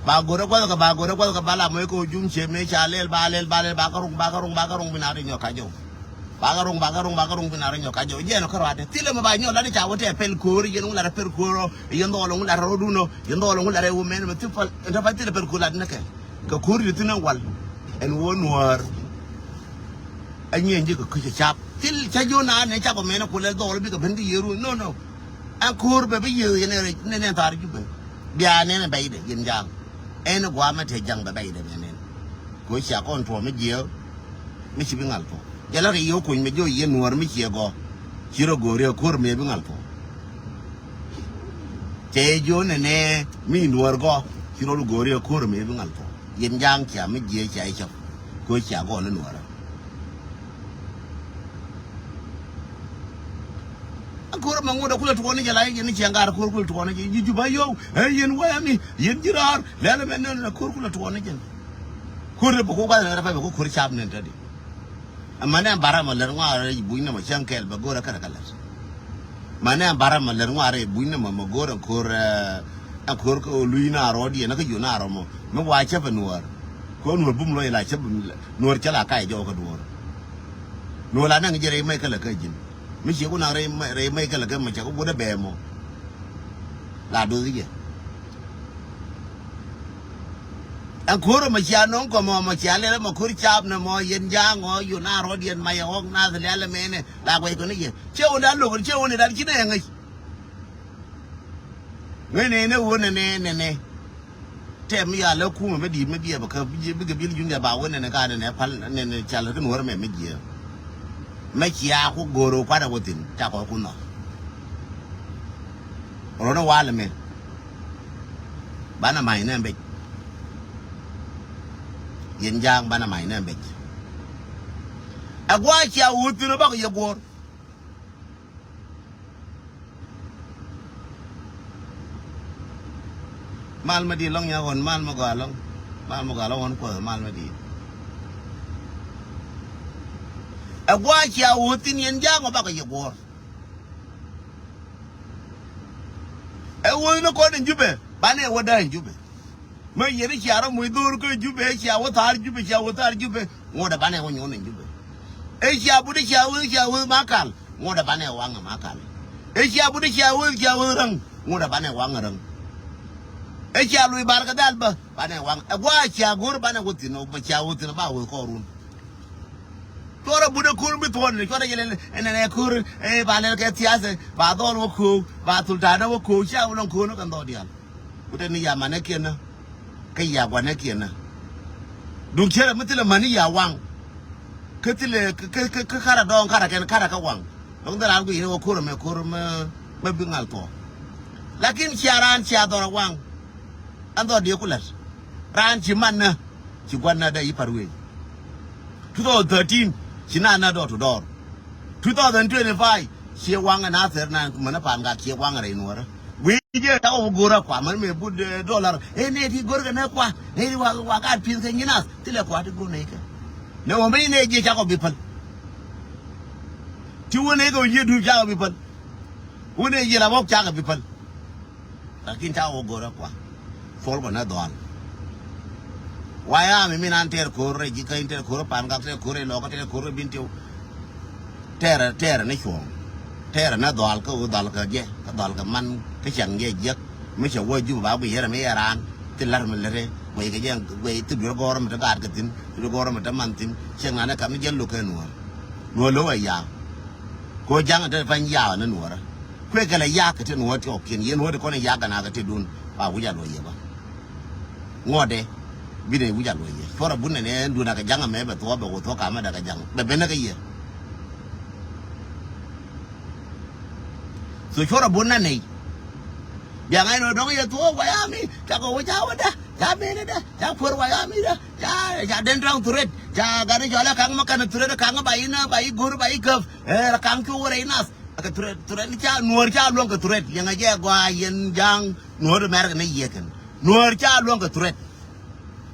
Ba go̱rɛ guath kɛ ba go̱rɛ guath kɛ ba la muc kɛ jum cie mëë ca lɛl ba lɛl ba lɛl ba kä ruŋ ba kä ruŋ ba kä ruŋ bi na ri nyɔk ka jɔw. Ba kä ruŋ ba kä ruŋ ba kä ruŋ bi na ri nyɔk ka jɔw jɛ nɔ kä ruatɛ thilɛ mɛ ba nyɔk la di ca wä tɛ pɛl ko̱o̱r yɛn wä la rɛ pɛl ko̱o̱r yɛn dhɔl wä la rɛ rɔdun ɔ yɛn dhɔl wä la rɛ wä mɛn mɛ thil pal ɛn tɛ pal thilɛ pɛl ko̱o̱r la di nɛ kɛ. Kɛ ko̱r di thi̱n ɛn wal ɛn wä nuäär. Ɛ nyieen ji̱ kɛ kui̱c ɛ cap thil ca ji̱ wä naan nɛ cakɔ mɛn ɛ kulɛ dhɔɔl bikɛ ben kä yiëër wun no no. Ɛn ko̱r bɛ bi yiëër yɛn ɛ nɛn thaar Jubɛ. Bia nɛn ɛ bɛcdɛ yɛn ja̱a̱ŋ. Ɛn ɛ gua̱a̱mɛ te ja̱ŋ bɛ bɛcdɛ bɛ nɛn. Kɛ wä cia kɔn tuɔɔm mi jiääk. Mi ci bi ŋal thuɔ̱k jɛ la kɛ yio̱w kuny mi jiɔ yiëë nuäär mi ciɛ gɔ̱. Ci rɔ go̱o̱ri ɛ ko̱r mi bi ŋal thuɔ̱k. Cɛ jiɔ nɛnɛ mi nuäär gɔ̱ ci rɔ go̱o̱ri ɛ ko̱r mi bi ŋal thuɔ̱k. Yɛn ja̱a̱ŋ cia mi jiääk cia i̱ cäp. Kɛ wä cia gɔl i̱ nuäärä. A ko̱r ɛmɛ ŋot a kulɛ tuɔɔni jɛ la yɛn i̱ ciɛ ŋa̱r a ko̱r kulɛ tuɔɔni jɛ ji̱ jup a yio̱w ɛ yɛn wee ami yɛn ji̱ raar lɛl ɛmɛ nɛn a ko̱r kulɛ tuɔɔni jɛ. Ko̱r ɛ bɛ ko̱ gua̱th ɛmɛ rɛ pɛmɛ ko̱ ko̱r cap nɛn tädi. Ɛmɛ nɛn barɛ mɛ lɛr ŋɔaarɛ buny nɛmɛ cäŋ kɛɛl bɛ go̱r ɛ kɛrɛ kɛ lɛt. Mɛ nɛ ɛn barä mɛ lɛr ŋuarɛ buny ni mɛ mɛ go̱o̱r ɛn ko̱r ɛn ko̱r kä luc na rɔɔd yɛn kä yun na rɔmɔ mi wa cäpɛ nuɔɔr. Kɛ nuɔɔr bum lɔ yɛ la cäpɛ nuɔɔr cä la kac jɔw kä duɔɔr. Nuɔɔr la nɛŋ jɛ rɛy mɛc kä lɛ kä ji̱n mi ciek wä naŋ rɛy mɛc kä lɛ kä mɛ cɛ kä wut ɛ bɛɛ mɔ. La doth jɛ ɛn ko̱r mɛ cia nɔŋ kɔmɔ mɛ cia lɛl mɛ ko̱r caap nɛ mɔ yɛn ja̱a̱ŋ ɔ yun na rɔɔd yɛn ma yɛ ɣɔk nath lɛl mɛnɛ la guɛc kɔn i̱ yɛ. Cɛ wä da lo̱k cɛ wä ni da ci nɛ ŋäc. Ŋäc nɛnɛ wä nɛnɛ nɛnɛ. Tɛm ya lɛ kumɛ mi di̱i̱t mi biɛ bɛ kä bikɛ bil juŋdɛ ba wä nɛnɛ ka nɛnɛ pal nɛnɛ cal kä nuɔr mɛ mi jiɛ. Mɛ cia ku go̱o̱r wä kuat a wä thi̱n ca kɔ ku nhɔk. Rɔn walɛ mɛ. Banɛ mac nɛ bec. Yɛn ja̱a̱ŋ banɛ mac nɛ bec. Ɛ gua̱a̱ cia wä thi̱n ɛ bak yɛ guɔ̱ɔ̱r. Mal ma di̱i̱t lɔ̱ŋ nya ɣɔn mal ma gɔaa lɔ̱ŋ. Mal ma gɔaa lɔ̱ŋ ɣɔn kuɔth mal ma di̱i̱t. Ɛ gua̱a̱ cia wä thi̱n yɛn ja̱a̱ŋ ɔ bakɔ yɛ guɔ̱ɔ̱r. Ɛ wä ni kɔn in Jubɛ banɛ wä da̱a̱ in Jubɛ. Mä yɛn i̱ cia rɔ muc dho̱o̱r kä Jubɛ cia wä thaar Jubɛ cia wä thaar Jubɛ. Ŋuɔ̱t ɛ banɛ wä nyuɔ̱n in Jubɛ. Ɛ cia but i̱ cia wä cia wä ma kal. Ŋuɔ̱t ɛ banɛ waŋ ɛ ma kal. Ɛ cia but i̱ cia wä cia wä räŋ. Ŋuɔ̱t ɛ banɛ waŋ ɛ räŋ. Ɛ cia luc bar kɛ dhal bä banɛ waŋ ɛ gua̱a̱ cia go̱r banɛ wä thi̱n ɔ bä cia wä thi̱n ɔ ba wä kɔɔrun. Cuɔrɛ but ɛ ko̱r bi thuɔ̱ɔ̱n ni cuɔrɛ yɛlɛ ɛn ɛn ɛ ko̱r ɛ ba lɛl kɛ thiathɛ ba dhɔl wä ko̱o̱k ba thul ta̱a̱dä wä ko̱o̱k cia wä lɔŋ ko̱o̱n ɔ kɛn dhɔɔdial. Ku te ni ya manɛ kiɛn nä. Kä ya guanɛ kiɛn nä. Duŋ cierɛ mi thilɛ mäni ya waŋ. Kä thilɛ kä kä kä karɛ dɔɔŋ karɛ kɛn karɛ kä waŋ. Dɔŋ dhil raan guic ni wä ko̱r ɛmɛ ko̱r mɛ mɛ bi ŋal thuɔ̱ɔ̱. Lakin cia raan cia dhɔr ɛ waŋ. Ɛn dhɔr diɛ ku lät. Raan ci man nä ci guan nä dee yi par wee. Two thousand thirteen ci na nä dɔɔr to dɔɔr. Two thousand twenty-five ci waŋ ɛn a thɛr na män a pan gat ci waŋ rɛy nuɔrä. Wi̱i̱ jɛ ta wä go̱rä kua män mëë but dollar ɛ nɛ ti go̱rkɛ nɛ kua nɛ ti wa wa gat pi̱th kɛ nyinas thilɛ kua ti go̱r nɛ kɛ. Nɛ wä mi nɛ jiɛ cakɔ bi päl. Ti wä nɛ kɛ wä jiɛ dup cakɔ bi päl. Wä nɛ jiɛ la bɔk cakɔ bi päl. Lakin ca wä go̱rä kua. Thuɔl bä nä dhɔal. Waya mi min an tɛɛr ko̱r rɛ ji̱ kä in tɛɛr ko̱r pan gak tɛɛr ko̱r rɛ lɔk tɛɛr ko̱r rɛ bin tiw. Tɛɛr tɛɛr ni cuɔ̱ɔ̱ŋ. Tɛɛr nä dhɔal kä wä dhɔal kä jɛ kä dhɔal kä man kä cɛŋ jɛ jiäk. Mi cɛ wä jup ba guic yɛrɛ mi yɛ raan ti lar mi lere guic kɛ jɛ guic ti duer gɔrä mi te gaat kɛ thin ti duer gɔrä mi te man thin. Cɛŋ nanɛ kam ni jɛ luk kɛ nuɔ̱ɔ̱r. Nuɔ̱ɔ̱r lo̱k ɛ ya̱a̱. Ko ja̱ŋ te pany ya̱a̱ ni nuɔ̱ɔ̱rä. Kuekɛ lɛ yak kɛ ti nuɔ̱ɔ̱r ti ɔkiɛn yɛn nuɔ̱ɔ̱r ti kɔn yak kɛ nakä ti dun ba wi̱c a luɔ̱c yɛ bä. Ŋuɔ̱tdɛ bi nɛ wi̱c a luɔ̱c yɛ cuɔr a bun nɛ nɛ dun a kɛ ja̱ŋ a mɛ bɛ thuɔ̱ɔ̱p bɛ wä thuɔ̱ɔ̱p kamɛ dɛ kɛ ja̱ŋ bɛ ben nä kɛ yɛ. So cuɔr a bun nä nɛy. Biaŋ ɛn wä dɔ̱ŋ yɛ thuɔ̱ɔ̱p wa ya mi ca kɛ wä ca wä dä ca meni dä ca kuer wa ya mi dä ca ca den dɔ̱ŋ thuret ca gat ni cɔl ɛ kaŋ ma kɛn thuret ɛ kaŋ ba yi nä ba yi go̱r ba yi käp. Ɛ kaŋ cu wä rɛy nath. Kɛ threat, threat ni ca nuɔɔr ca luɔ̱ŋ kɛ threat. Liɛŋɛ jɛ gɔaa yɛn ja̱a̱ŋ nuɔɔr America ni yiëë kɛn. Nuäär ca luäŋ kɛ threat.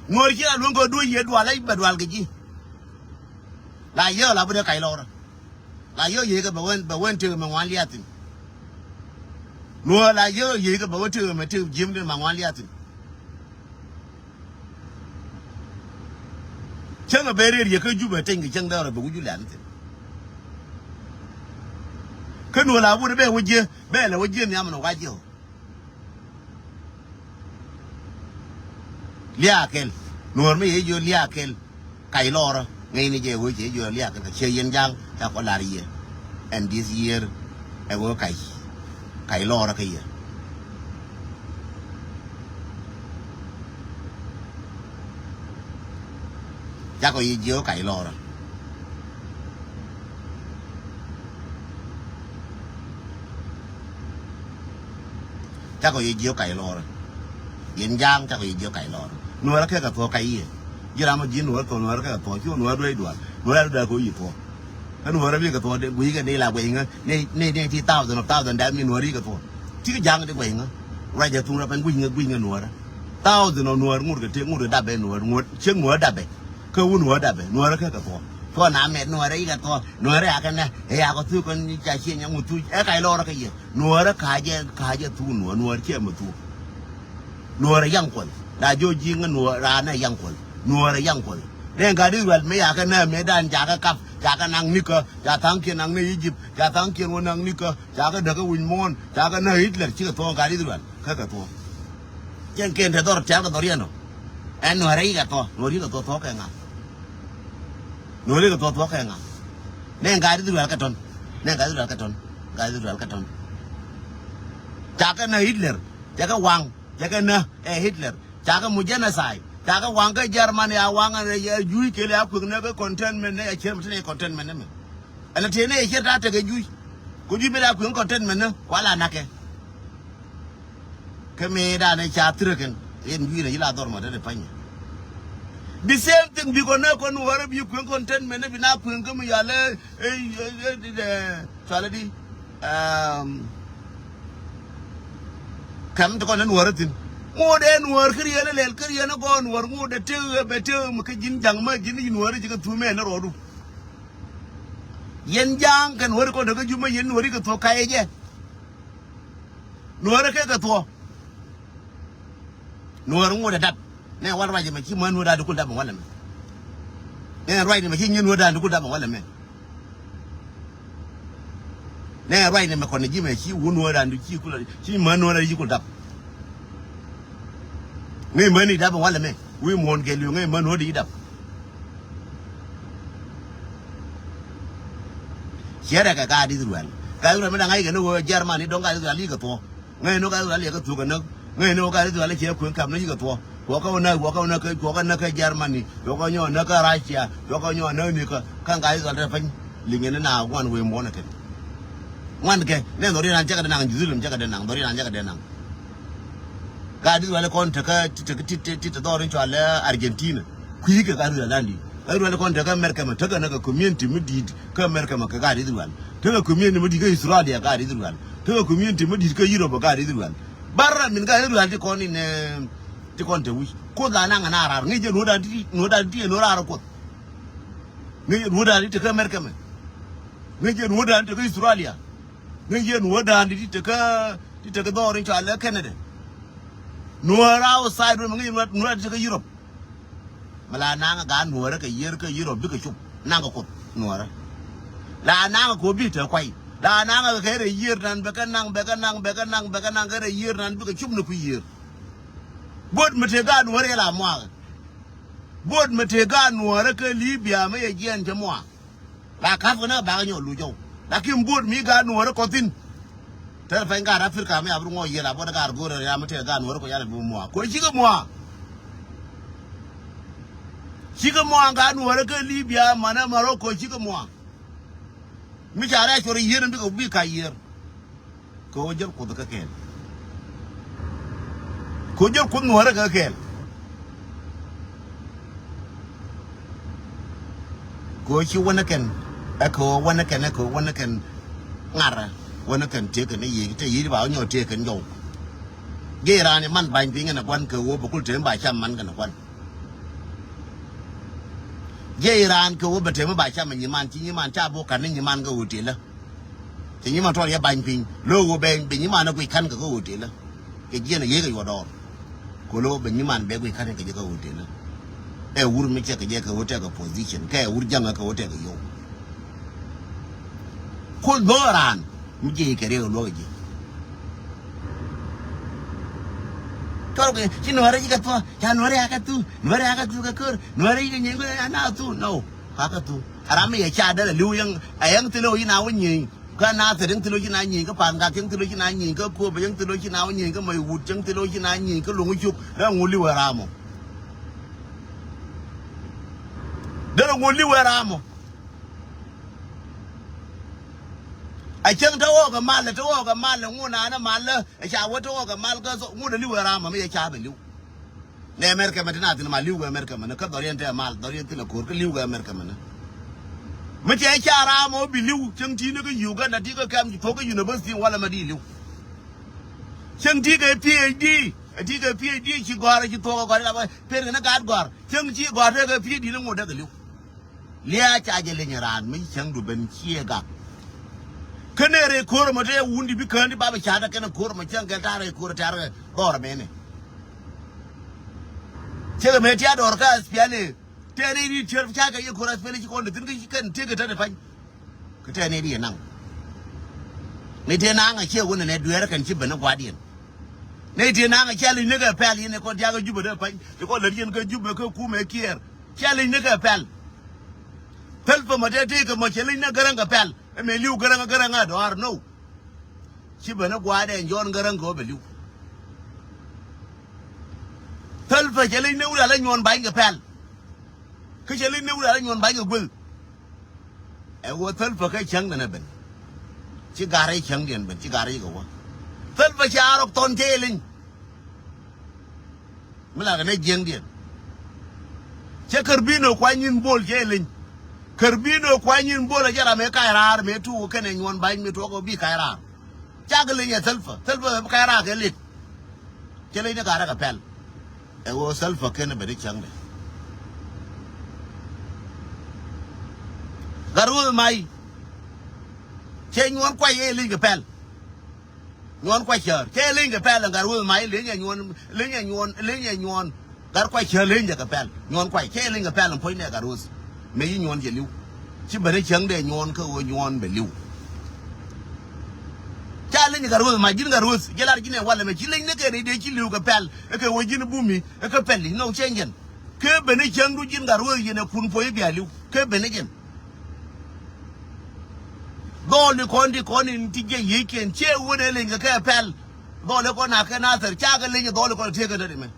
Nuäär ca luäŋ kɛ duɔ̱c yɛ dual, bɛ dual kɛ ji̱. La yɛ la bi dee kac lɔrä. La yɛ yɛ kɛ bɛ wen, bɛ wen tëë mɛ ŋuan liath thi̱n. Nuäär la yɛ yɛ kɛ bɛ wen tëë mɛ tëë ji̱em di mɛ ŋuan liath thi̱n. Cäŋ a ben rier yɛ kä Jubɛ teny kɛ cäŋ dee rɔ bɛ wi̱c wi̱c lɛ̈n thi̱n. Kä nuɔl a wut bɛ wä jiɛ, bɛ lɛ wä jiɛ nhiam ni wa jiɛ. Liaak kɛl, nuɔr mi yɛ jiɔ liaak kɛl. Kac lɔrä ŋäcni jɛ wee cɛ jiɔ liak kɛ ciɛ yɛn ja̱a̱ŋ ca kɔ lar yɛ. And this year ɛ wee kac, kac lɔrä kä yɛ. Cakɔ yɛ jiɛ kac lɔrä. Cakɔ yɛ jiök kac lɔrä. Yɛn ja̱a̱ŋ cakɔ yɛ jiök kac lɔrä. Nuäärä kɛ kɛ thuɔ̱k kac yɛ. Ji̱ ram ji̱ nuäärä thuɔ̱k, nuäärä kɛ kɛ thuɔ̱k, cu nuäärä duec dual. Nuäärä duec dual kɛ wi̱i̱ thuɔ̱k. Kä nuäärä bi kɛ thuɔ̱k, gui̱i̱ kɛ ni la guiy ŋä, ni, ni, ni ti thousand of thousand dam mi nuäärä kɛ thuɔ̱k. Ti kɛ ja̱a̱ŋ di guiy ŋä. Ruac jɛ thuŋ rɔ pɛn guiy ŋä, guiy ŋä nuäärä. Thousand of nuäärä ŋut kɛ tëk, ŋut kɛ dapɛ nuäärä, ŋut, ciek nuäärä dapɛ. Kä wun wä dapɛ nuäärä kä kɛ thuɔ̱k. Thuɔ̱k na mɛt nuäärä i̱ kɛ thuɔ̱k nuäärä ya kɛ nɛ ɛ ya kɛ thuk kɛn ca ciɛ nyɛ ŋu thuk ɛ kac lɔrä kä yɛ. Nuäärä ka̱cɛ ka̱cɛ thuk nuäär, nuäär ciɛ mɛ thuk. Nuäärä yaŋ kuɔl la jiɔ ji̱ ŋä nuäär, raanɛ yaŋ kuɔl. Nuäärä yaŋ kuɔl. Nɛ gat Israel mëë ya kɛ nɛ mëë dan ca kɛ kap, ca kɛ naŋ nikä, ca tha̱a̱ŋkiɛn naŋ ni Egypt, ca tha̱a̱ŋkiɛn wä naŋ nikä, ca kɛ däk kä wi̱c muɔ̱ɔ̱n, ca kɛ nä Hitler cikɛ thuɔ̱k gat Israel. Kä kɛ thuɔ̱k. Cɛn kɛn te dhɔr tial kɛ dhɔr yɛn ɔ. Ɛn nuäärä i̱ kɛ thuɔ̱k, nuäärä i̱ kɛ thuɔ̱k, thuɔ̱k kɛ ŋa? Nuäärä i̱ kɛ thuɔ̱k, thuɔ̱k kɛ ŋa? Nɛ gat Israel kɛ tɔ̱n. Nɛ gat Israel kɛ tɔ̱n. Gat Israel kɛ tɔ̱n. Ca kɛ nä Hitler, ca kɛ waŋ, ca kɛ nä ɛ Hitler. Ca kɛ mu genocide. Ca kɛ waŋ kä Germany a waŋ ɛ juuc kɛl a kuek nä kä containment nɛ a cier mi te nɛ containment nɛ mɛ. Ɛn a te nɛ a cier ta tekɛ juuc. Ku juuc mi la kuek containment nɛ kua la nakɛ. Kä mëë danɛ ca thirä kɛn, yɛn jui̱n a yi la dhɔr ma te te panyɛ. The same thing bi kɔn nɛ kɔn nuäärä bi kueŋ containment nɛ bi na kueŋ kä mi yalɛ, ɛ, ɛ, ɛ, cualɛ di. Kɛm ti kɔn nɛ nuäärä thi̱n. Ŋot ɛ nuäär kä riɛn ɛ lɛl kä riɛn ɛ gɔɔn nuäär ŋot ɛ tëk ɛ bɛ tëk mi kä ji̱n ja̱ŋ ma ji̱n yi nuäärä ji̱ kɛ thuumɛ nɛ rɔɔdu. Yɛn ja̱a̱ŋ kɛn nuäärä kɔn te kä jumä yɛn nuäärä kɛ thuɔ̱k ka̱yɛ jɛ. Nuäärä kɛ kɛ thuɔ̱k. Nuäär ŋot ɛ dap. Nɛ wal ruac ɛmɛ ci män nuäär da̱a̱n ti kul dap ɛn wal ɛmɛ. Nɛ ruac ɛmɛ ci nyin nuäär da̱a̱n ti kul dap ɛn wal ɛmɛ. Nɛ ruac ɛmɛ kɔn ji̱ mɛ ci wun nuäär da̱a̱n ti ci kul, ci män nuäär da̱a̱n ti ci kul dap. Ŋäc män i̱ dap ɛn wal ɛmɛ. Wi̱i̱ muɔ̱ɔ̱n kɛɛliw ŋäc män nuäär di i̱ dap. Ciɛ rɛk kɛ gaat Israel. Gaat Israel mi da̱ŋ ŋa̱c kɛ ni ɣöö Germany dɔ̱ŋ gaat Israel i̱ kɛ thuɔ̱k. Ŋäcni wä gat Israel yɛ kä thuk kɛ näk. Ŋäcni wä gat Israel cɛ kueŋ kɛp ni ci kɛ thuɔ̱k. Cuɔ kä wä näk, cuɔ kä wä näk kä, cuɔ kä näk kä Germany. Cuɔ kä nyɔk näk kä Russia. Cuɔ kä nyɔk näk ni kä, kä gat Israel te piny. Liŋ yɛn ni na ŋuan wee muɔ̱ɔ̱n ɛ kɛn. Ŋuan kɛ, nɛ dhɔri nan cɛ kɛ dee naŋ Jerusalem cɛ kɛ dee naŋ, dhɔri nan cɛ kɛ dee naŋ. Gat Israel kɔn tekä, tekä, ti, ti, ti, ti dhɔr in cɔal lɛ Argentina. Kui̱ kɛ gat Israel dan di. Gat Israel kɔn tekä America mɛ, tekä nɛ kɛ community mi di̱i̱t kä America mɛ kɛ gat Israel. Tekä community mi di̱i̱t kä Australia gat Israel. Tekä community mi di̱i̱t kä Europe gat Israel. Barra min gat Israel ti kɔn in, eh, ti kɔn te wi̱c. Kuoth la naŋ na raar. Ŋi̱c jɛ nuɔ̱t dan ti, nuɔ̱t dan ti, nuɔ̱t raar kuoth. Ŋi̱c jɛ nuɔ̱t dan ti tekä America mɛ. Ŋi̱c jɛ nuɔ̱t dan ti tekä Australia. Ŋäc yɛn wä da̱a̱n ti tekä, ti tekä dhɔr in cɔal lɛ Canada. Nuäärä outside wä mɛ ŋäc yɛn wä, nuäärä ti tekä Europe. Mɛ la naŋä gaat nuäärä kɛ yiër kä Europe bikɛ cop. Naŋkɛ kuoth nuäärä. La naŋä kɛ wä bi te kuay. La naŋä kɛ rɛ yiër nan bɛ kɛ naŋ, bɛ kɛ naŋ, bɛ kɛ naŋ, bɛ kɛ naŋ kɛ rɛ yiër nan bikɛ cop ni kui̱ yiër. Buɔt mɛ te gaat nuäärä yɛ la muakä. Buɔt mɛ te gaat nuäärä kä Libya mɛ yɛ jiɛn cɛ muaak. La ka̱p kɛ nä bakɛ nyɔk luc jɔw. Lakin buɔt mi gaat nuɔ̱ɔ̱rä kɔthin. Tɛr pɛny gaat Africa mi abri ŋuɔ yiël a buɔt gaat go̱o̱rä ria mi tɛr gaat nuɔ̱ɔ̱rä kɔ yal bi muaak. Kɔ cikɛ muaak. Cikɛ muaak gaat nuɔ̱ɔ̱rä kä Libya manɛ Morocco cikɛ muaak. Mi ca rɛy cuɔr yiër ni bikɛ bi ka yiër. Kɛ ɣöö jäl Kuoth kä kɛɛl. Kɛ ɣöö jäl Kuoth nuɔ̱ɔ̱rä kä kɛɛl. Kɛ ɣöö ci wänä kɛn, ɛ kɛ ɣöö wänä kɛn, ɛ kɛ ɣöö wänä kɛn ŋarä, wänä kɛn tëë kɛn ɛ yiëë, te yiëë ba wä nyɔk tëë kɛn jɔw. Jiɛc raan iman ba̱ny piny kɛnɛ gua̱n kɛ ɣöö bɛ kul tëë mi ba cam man kɛnɛ gua̱n. Jiɛc raan kɛ ɣöö bɛ tëë mi ba cam nyiman ci nyiman ca bok ka̱n ni nyiman kɛ ɣöö tëë lä. Ci nyiman tɔɔr yɛ ba̱ny piny lo̱o̱ ɣöö bɛ bɛ nyiman ɛ guic ka̱n kɛ kɛ ɣöö tëë lä. Kɛ jiɛn ɛ yiëë kɛ yuɔt dɔɔr. Kolo bɛ nyiman bɛ guic ka̱n kɛ jɛ kɛ ɣöö tëë lä. Ɛ wur mi cɛ kɛ jɛ kɛ ɣöö tɛk kɛ position kɛ ɛ wur ja̱ŋ kɛ ɣöö tɛk kɛ yo̱w. Kuoth bä raan mi jiɛc kɛ riɛk luɔk ji̱. Cɔl kɛ ci nuäärä ci kɛ thuɔ̱k ca nuäärä ya kɛ thu nuäärä ya kɛ thu kɛ kör nuäärä ci kɛ nyieny kɛ ya na thu no. Ka kɛ thu a ram mi yɛ ca dɛl a li̱w yɛŋ a yɛŋ thilɛ wä ci na wä nyieny. Kä na thil yɛŋ thilɛ wä ci na nyieny kä pa̱a̱n gak yɛŋ thilɛ wä ci na nyieny kä kuɔp yɛŋ thilɛ wä ci na wä nyieny kä mɛy wut yɛŋ thilɛ wä ci na nyieny kä lo̱ŋ cuk rɛ ŋu li̱w ɛ ram ɔ. Derɛ ŋu li̱w ɛ ram ɔ. A cäŋ te ɣɔɔk ɛ mal te ɣɔɔk ɛ mal ŋun anä mal ɛ ca wä te ɣɔɔk ɛ mal kä ŋun ɛ li̱w ɛ ram ɛ mi cɛ ca bɛ li̱w. Nɛ America mɛ te na thin ma li̱w kɛ America mɛ ni kä dhɔriɛn te mal dhɔriɛn thin ɛ ko̱r kä li̱w kɛ America mɛ ni. Mi cɛ ca ram ɛ bi li̱w cäŋ ti̱i̱ ni kä Uganda ti kä kɛm ci thok kä university walɛ mɛ di li̱w. Cäŋ ti kɛ PhD ɛ ti kɛ PhD ci gɔ̱a̱r ɛ ci thuɔk ɛ gɔ̱a̱r ɛ la bä pen kɛ ni gaat gɔ̱a̱r cäŋ ci gɔ̱a̱r te kɛ PhD ni ŋot dee kɛ li̱w. Liaa ca jɛ leny raan mi cäŋdu ben ciɛ gak. Kä nɛ rɛy ko̱r mɔ te wun di bi kään di bapɛ ca̱t kɛn ko̱r mɔ cäŋ kɛn ta̱a̱ rɛy ko̱r tɛ̈r kɛ dhɔr mɛnɛ. Cɛ kɛ mɛ tiat dɔr kä aspiali tɛn i̱ di tiɛr ca kɛ yɛ ko̱r aspiali ci kɔn di thin kä ci kɛn tëk kɛ tɛn i̱ pa̱ny. Kä tɛn i̱ di naŋ ni tëë naŋ a ciɛ wun nɛ dueer kɛn ci ben i̱ gua̱diɛn. Ni tëë naŋ a ciɛ leny ni kɛ pɛl yɛn i̱ kɔn diakä Jubɛ dee pa̱ny i̱ kɔn lät yɛn kä Jubɛ kä kumɛ kiɛɛr. Cɛ leny ni kɛ pɛl. Thil pä mɔ tëë tëë kɛ mɔ cɛ leny ni Gäräŋ kɛ pɛl. Ɛ mɛ li̱w Gäräŋ Gäräŋ a dɔaar no. Ci ben ni gua̱a̱dɛ Jɔ̱ɔ̱n Gäräŋ kɛ wä bɛ li̱w. Thil pä cɛ leny ni wurɛ alä nyuɔ̱ɔ̱n ba̱ny kɛ pɛl. Kä cɛ leny ni wurɛ alä nyuɔ̱ɔ̱n ba̱ny kɛ guël. Ɛ ɣöö thil pä kɛ cäŋ nɛn ɛ ben. Ci garɛ cäŋdiɛn ben ci garɛ kɛ wä. Thil pä cɛ a rɔk thɔn cɛ leny. Mi la kɛ nɛ jiɛŋdiɛn. Cɛ Kärbino kuany nyin bol cɛ leny. Kärbino kuany nyin bol a jɛ ram ɛ kac raar mëë tuuk kɛnɛ nyuɔn ba̱ny mi tuɔk ɛ bi kac raar. Cakɛ leny ɛ thil pä thil pä ɛ bi kac raar kɛ lek. Cɛ leny ni ka̱rä kɛ pɛl. Ɛ ɣöö thil pä kɛn ɛ ben i̱ cäŋdɛ. Gat ruɔth may. Cɛ nyuɔn kuay ɛ leny kɛ pɛl. Nyuɔn kuac cäär cɛ leny kɛ pɛl ɛ gat ruɔth mac leny ɛ nyuɔn leny ɛ nyuɔn leny ɛ nyuɔn. Gat kuac cäär leny jɛ kɛ pɛl nyuɔn kuac cɛ leny kɛ pɛl ɛ puɔ̱nydɛ gat ruɔth. Mëë ci nyuɔn cɛ li̱w. Ci ben i̱ cäŋdɛ nyuɔn kä ɣöö nyuɔn bɛ li̱w. Ca leny ɛ gat ruɔth mac ji̱n gat ruɔth jɛ lar ji̱n ɛ walɛ mɛ ci leny ni kɛ rɛy dee ci li̱w kɛ pɛl ɛ kɛ ɣöö ji̱n bumi ɛ kɛ pɛl i̱ nɔk cɛ jɛn. Kɛ ben i̱ cäŋdu ji̱n gat ruɔth yɛn ɛ kun puɔ̱ny i̱ bia li̱w kɛ ben i̱ jɛn. Dhɔli kɔn di kɔn in ti jiɛ yiëëkiɛn ciɛ wun ɛ leny kɛ kɛ pɛl. Dhɔli kɔn a kɛ nathɛr ca kɛ leny dhɔli kɔn tëëkä dädi mɛ.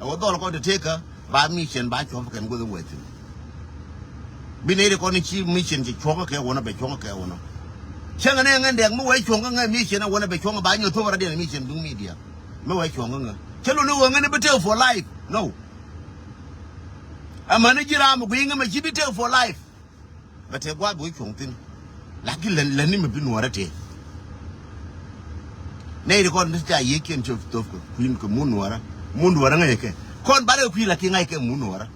Ɛ wä dhɔli kɔn ti tëëkä ba mission ba cuɔ̱p kɛn guäth in wee thi̱n. Bi nɛy di kɔn in ci mission ci cuɔ̱ŋ kɛ wunä bɛ cuɔ̱ŋ kɛ wunä. Cäŋ ɛ nɛ ŋän dɛk mi wee cuɔ̱ŋ kä ŋɛ mission ɛ wunä bɛ cuɔ̱ŋ ba nyɔ thop radiɛn mission duŋ media. Mi wee cuɔ̱ŋ kä ŋä cä luni wee ŋän bi tëëk for life no. Amäni ji̱ ram mi gui̱i̱ŋ mɛ ci bi tëëk for life. Bɛ tëë gua̱a̱th bi wä cuɔ̱ŋ thi̱n. Lakin lɛ lɛ ni mi bi nuɔ̱ɔ̱rä tëë. Nɛy ti kɔn ti ca yiëëkiɛn cop thop kɛ kui̱n kɛ mun nuɔ̱ɔ̱rä. Mun nuɔ̱ɔ̱rä ŋäc kɛ kɔn barɛ kui̱ lakin ŋa̱c kɛ mun nuɔ̱ɔ̱rä.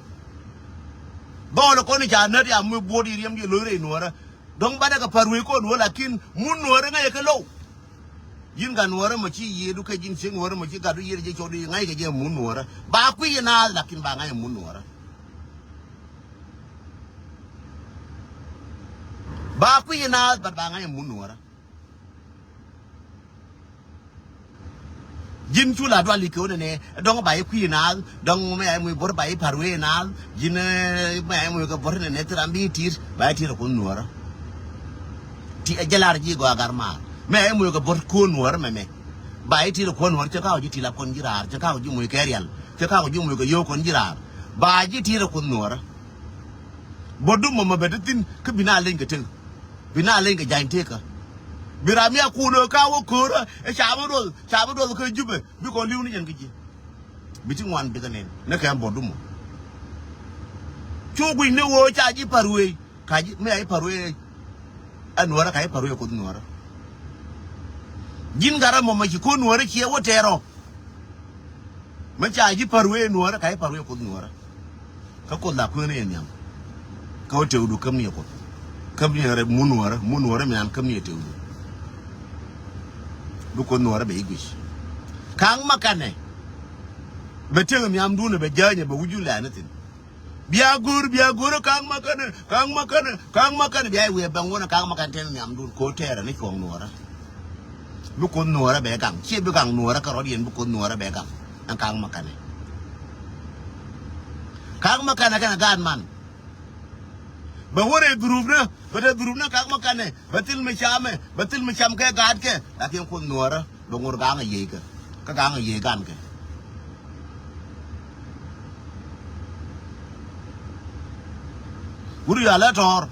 Dhɔɔl kɔn i̱ ca nät ya mi buɔt i̱ riɛm diɛ lo̱c rɛy nuɔ̱ɔ̱rä. Dɔ̱ŋ banɛ kɛ pa̱r wec kɔn wä lakin mun nuɔ̱ɔ̱rä ŋäc kɛ low. Ji̱n gat nuɔ̱ɔ̱rä mɔ ci yiëëdu kɛ ji̱n ciek nuɔ̱ɔ̱rä mɔ ci gatdu yiëëdu jɛ cɔɔdu ŋa̱c kɛ jɛ mun nuɔ̱ɔ̱rä ba kui̱ inaath lakin ba ŋa̱c mun nuɔ̱ɔ̱rä. Ba kui̱ inaath bat ba ŋa̱c mun nuɔ̱ɔ̱rä. Ji̱n cu la dual i̱ kɛ ɣöö nɛnɛ dɔ̱ŋ ba i̱ kui̱ inaath dɔ̱ŋ mɛ ya i̱ muc bo̱r ba i̱ pa̱r wee inaath ji̱n mɛ ya i̱ muc kɛ bo̱r nɛnɛ thil ram bi i̱ ti̱i̱t ba i̱ ti̱i̱t ɛ kuɔn nuɔ̱ɔ̱rä. Ti ɛ jɛ lar ji̱ gɔaa gar maar mɛ ya i̱ muc kɛ bo̱r kuɔn nuɔ̱ɔ̱rä mɛmɛ. Ba i̱ ti̱i̱t ɛ kuɔn nuɔ̱ɔ̱rä cɛ ka̱a̱k ji̱ ti̱i̱t la kuɔn ji̱ raar cɛ ka̱a̱k ji̱ muc kɛ rial cɛ ka̱a̱k ji̱ muc kɛ yio̱w kuɔn ji̱ raar. Ba ji̱ ti̱i̱t ɛ kuɔn nuɔ̱ɔ̱rä. Bä dumɔ mɛ bɛ ti thi̱n kä bi na leny kɛ tek. Bi na leny kɛ jany tekä. Bi ram ya kun ɛ ka wä ko̱rä ɛ ca bi duɔth ca bi duɔth kä Jubɛ bi kɔn li̱w ni jɛn kä ji̱. Bi ti ŋuan bi kɛ nen ni kɛ bä dumɔ. Cu gui̱ny ni ɣöö ca ji̱ pa̱r wee ka ji̱ mi a ji̱ pa̱r wee. Ɛ nuɔ̱ɔ̱rä ka ji̱ pa̱r wee kuoth nuɔ̱ɔ̱rä. Ji̱n gat ram mɔ mɛ ci ko̱n nuɔ̱ɔ̱rä ciɛ wä tɛɛr ɔ. Mɛ ca ji̱ pa̱r wee nuɔ̱ɔ̱rä, ka ji̱ pa̱r wee Kuoth nuɔ̱ɔ̱rä. Kä Kuoth la kueeni yɛ nhiam. Kä wä tëëkdu käm ni yɛ Kuoth. Käm ni yɛ rɛ mun nuɔ̱ɔ̱rä, mun nuɔ̱ɔ̱rä mian käm ni yɛ tëëkdu. Bi Kuoth nuɔ̱ɔ̱rä bɛ ji̱ guic. Ka̱ŋ makanɛ. Bɛ tëëk nhiamdun bɛ jänyɛ bɛ wi̱cdu lɛ̈ɛ̈ni thi̱n. Bia go̱r, bia go̱r, ka̱ŋ makanɛ, ka̱ŋ makanɛ, ka̱ŋ makanɛ, bia i̱ wi̱i̱ bɛŋ wänɛ ka̱ŋ makanɛ tɛn nhiamdun ko̱ tɛɛrɛ ni cuɔ̱ŋ nuɔ̱ɔ̱rä. Bi Kuoth nuɔ̱ɔ̱rä bɛ gaŋ, ciɛ bi gaŋ nuɔ̱ɔ̱rä kärɔ̱diɛn, bi Kuoth nuɔ̱ɔ̱rä bɛ gaŋ. Ɛn ka̱ŋ makanɛ. Ka̱ŋ makanɛ kɛnɛ gaat man. Bɛ wä rɛy dhurupnä, bɛ te dhurupnä ka̱ŋ makanɛ, bɛ thil mi camɛ, bɛ thil mi cam kɛ gaatkɛ, lakin Kuoth nuɔ̱ɔ̱rä bɛ ŋot ga̱a̱ŋ a yiëëkɛ, kä ga̱a̱ŋ a yiëëk gankɛ. Wut yɔal ɛ tɔ̱ɔ̱r.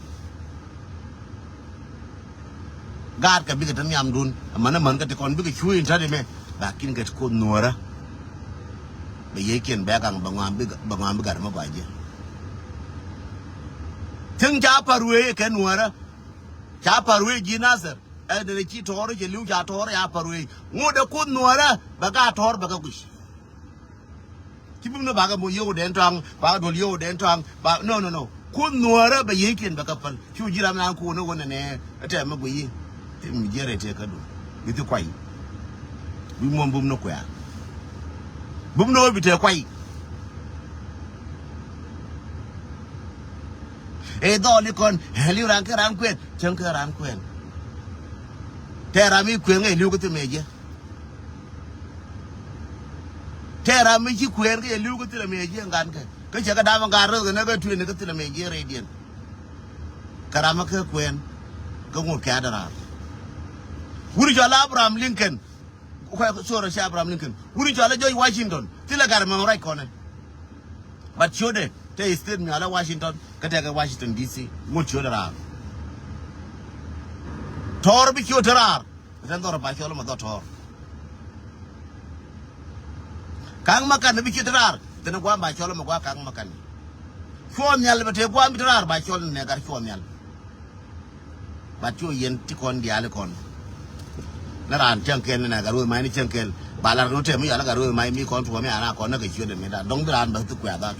Gaatkɛ bikɛ te nhiamdun, amäni män kä ti kɔn bikɛ cuuc in ta̱t imɛ, lakin kɛ ti Kuoth nuɔ̱ɔ̱rä. Bɛ yiëëkiɛn bɛ gaŋ bɛ ŋɔam bi, bɛ ŋɔam bi gat mɛ gɔaa jiɛ. Thing ca pa̱r wee kɛ nuɔ̱ɔ̱rä. Ca pa̱r wee ji̱ Nathɛr. Ɛ dee ci tɔɔr cɛ li̱w ca tɔɔr ca pa̱r wee. Ŋot ɛ Kuoth nuɔ̱ɔ̱rä bɛ ka tɔɔr bɛ kɛ guic. Ci bum ni bakɛ mo yio̱w den tɔaŋ, bakɛ duɔl yio̱w den tɔaŋ, ba, no, no, no. Kuoth nuɔ̱ɔ̱rä bɛ yiëëkiɛn bɛ kɛ päl. Cu ji̱ ram naan kuɔn ni wä nɛnɛ, ɛ tɛm mi guiyi. Ti mi jiɛn rɛy tëëkädu. Bi thi kuay. Bi muɔ̱m bum ni kuɛ̈ɛ̈. Bum ni wä bi te kuay. Ɛ dhɔli kɔn, ɛ li̱w ran kä ran kuɛn, cäŋ kä ran kuɛn. Tɛ ram mi kuɛn ɛ li̱w kä thi mɛ jiɛ. Tɛ ram mi ci kuɛn kä ɛ li̱w kä thi la mɛ jiɛ ŋa̱n kɛ. Kä cɛ kä dam ŋa̱n röth kɛ nɛ kä tuɛn kä thi la mɛ jiɛ rɛydiɛn. Kä ram mi kä kuɛn kä ŋot kɛ adɛ raar. Wut cɔl Abraham Lincoln. Kɛ, sorry, /ciɛ Abraham Lincoln. Wut cɔal ɛ George Washington. Thilɛ gat mɛ ruac kɔnɛ. But ciötdɛ te state mi cɔal ɛ Washington, kä tekɛ Washington D C. Ŋot ciötdɛ raar. Tɔɔr bi ciöt te raar. Tɛn dhɔr ba cɔl mɛ dhɔr tɔɔr. Ka̱ŋ makanɛ bi ciöt te raar. Tɛn gua̱a̱m ba cɔl mɛ gua̱a̱ ka̱ŋ makanɛ. Cuɔ̱ɔ̱ŋ nhial bɛ te gua̱a̱m bi te raar ba cɔl nɛ gat cuɔ̱ɔ̱ŋ nhial. Bat cu yɛn ti kɔn diaal ikɔn. Ni raan cäŋ kɛl ni nɛ gat rueth mac ni cäŋ kɛl. Ba lar kɛ ni tɛm mi yɔal gat rueth mac mi kɔn tuɔɔk mi an a kɔn ni kɛ ciöt mi da. Dɔ̱ŋ bi raan bä thi kuɛ̈ɛ̈ dhat.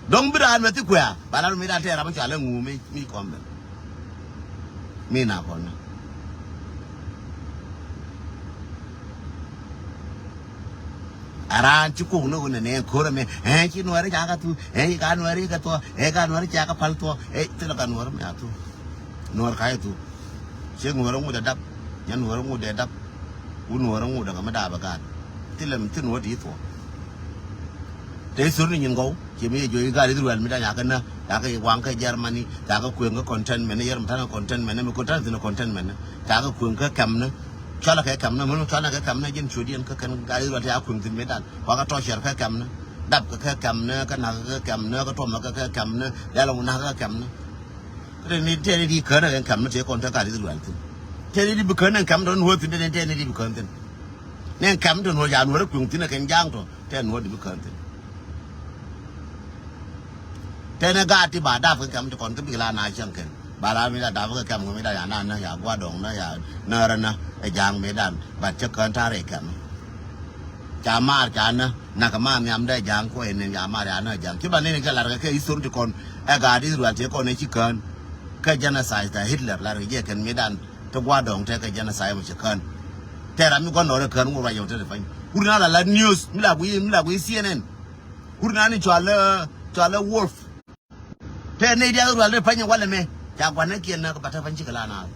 Dɔ̱ŋ bi raan bä thi kuɛ̈ɛ̈. Ba lar mi da tɛɛr ram mi cɔal iŋu mi, mi kɔn ben. Mi na kɔn ni. A raan ci kok ni wun nɛ nɛ ko̱r ɛmɛ, ɛ, ci Nuäri ca kɛ thu, ɛ, ci ka Nuäri kɛ thuɔ, ɛ, ka Nuäri ca kɛ pal thuɔ, ɛ, thilɛ ka Nuäri mi a thu. Nuäri ka jɛ thu. Ci Nuäri ŋut ɛ dap, nyɛ Nuäri ŋut ɛ dap. Wun Nuäri ŋut ɛ kɛ mi daap ɛ gaat. Thilɛ mi thi Nuäri ti thuɔ. Te thor ni nyin gɔw, ci mi jɛ jo̱o̱c gaat Israel mi da̱ny a kɛ nä, ca kɛ waŋ kɛ Germany, ca kɛ kueŋ kɛ containment, yɛr mi ta̱n kɛ containment, mi kɛ ta̱n thi̱n kɛ containment, ca kɛ kueŋ kɛ kɛmni. Cɔalɛ kɛ kɛmni, mɛn cɔalɛ kɛ kɛmni, jɛn ciötdiɛn kä kɛn gaat Israel ti a kueŋ thi̱n mëëdan. Kua kɛ tɔcɛr kä kɛmni. Dapkɛ kä kɛmni, kä na̱k kä kɛmni, kä tuɔmɛ kä kɛmni, dɛl wä na̱k kä kɛmni. Kä tëë ni, tëë ni di kään ɛ kɛn kɛmni tëë kɔn te gaat Israel thi̱n. Tëë ni di bi kään ɛ kɛm tɔ Nuäär thi̱n, tëë ni, tëë ni di bi kään thi̱n. Ni kɛm tɔ Nuäär ca Nuäär kueŋ thi̱n ɛ kɛn ja̱a̱ŋ tɔ, tëë Nuäär di bi kään thi̱n. Tëë ni gaat ti ba dap kɛ kɛm ti kɔn kä bik la na cäŋ kɛn. Ba la mi da dap kɛ kɛm kɛ mi da ya na na ya gua̱dɔŋ na ya närä na ɛ ja̱a̱ŋ mi dan. Bat cä kään ta̱rɛ kɛm. Ca maar ca nä nak ma nhiam dee ja̱a̱ŋ kuɔ in ca maar ya nä ja̱a̱ŋ. Ci ba nini kɛ lar kɛ kɛ history ti kɔn ɛ gaat Israel ti kɔn ɛ ci kään. Kɛ genocide ta Hitler lar kɛ jɛ kɛn mi dan ti gua̱dɔŋ tɛ kɛ genocide mɛ ci kään. Tɛ ram mi gua̱n nɔɔrɛ kään ŋuɔr wa yɔŋ tɛ ti pany. Wur na la la news mi la gui, mi la gui C N N. Wur na ni cɔal, cɔal Wolf. Tɛ nɛy diaal rual dee pany walɛ mɛ ca gua̱n nɛ kiɛn nä kɛ batɛ pany cikɛ la naath.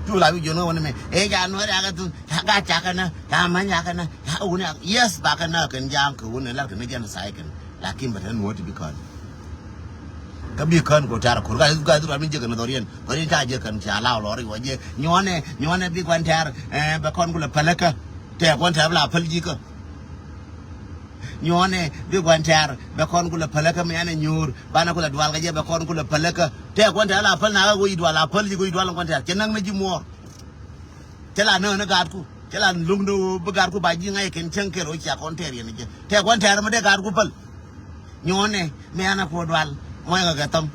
Cu la wi̱c jiɔn kä wä ni mɛ ëë ca Nuäär yakɛ thu ca gat ca kɛ nä ca ma̱ny yakɛ nä ca wun yakɛ yes bakɛ nä kɛn ja̱a̱ŋ kɛ wun ɛ lar kɛ ni jɛn tha̱a̱c kɛn. Lakin bɛ te Nuäär ti bi kään. Kä bi kään kɛ wä tɛ̈r ko̱r gat gat rual mi jiäk kɛn dhɔriɛn dhɔriɛn ca jiäk kɛn ca la lɔri wä jiɛ nyuɔnɛ nyuɔnɛ bi gua̱n tɛ̈r. Bɛ kɔn kulɛ päläkä tɛ gua̱n tɛ̈r bi la päl ji̱kä. Nyuɔnɛ bi gua̱n tɛ̈r bɛ kɔn kulɛ päläkä mi ɛn ɛ nyuur banɛ kulɛ dual kɛ jɛ bɛ kɔn kulɛ päläkä. Tɛ gua̱n tɛ̈r la päl na ɣä wä i̱ dual a päl ji̱ wä i̱ dual gua̱n tɛ̈r cɛ näk ni ji̱ muɔɔr. Tɛ la näk ni gaatku cɛ la luŋ ni bi gaatku ba ji̱ ŋa̱c kɛn cäŋ kɛl wä cia kɔn tɛ̈r yɛn jɛ tɛ gua̱n tɛ̈r mi dee gaatku päl. Nyuɔnɛ mi ɛn ɛ kuɔ dual muɔ̱c kɛ kɛ thäm.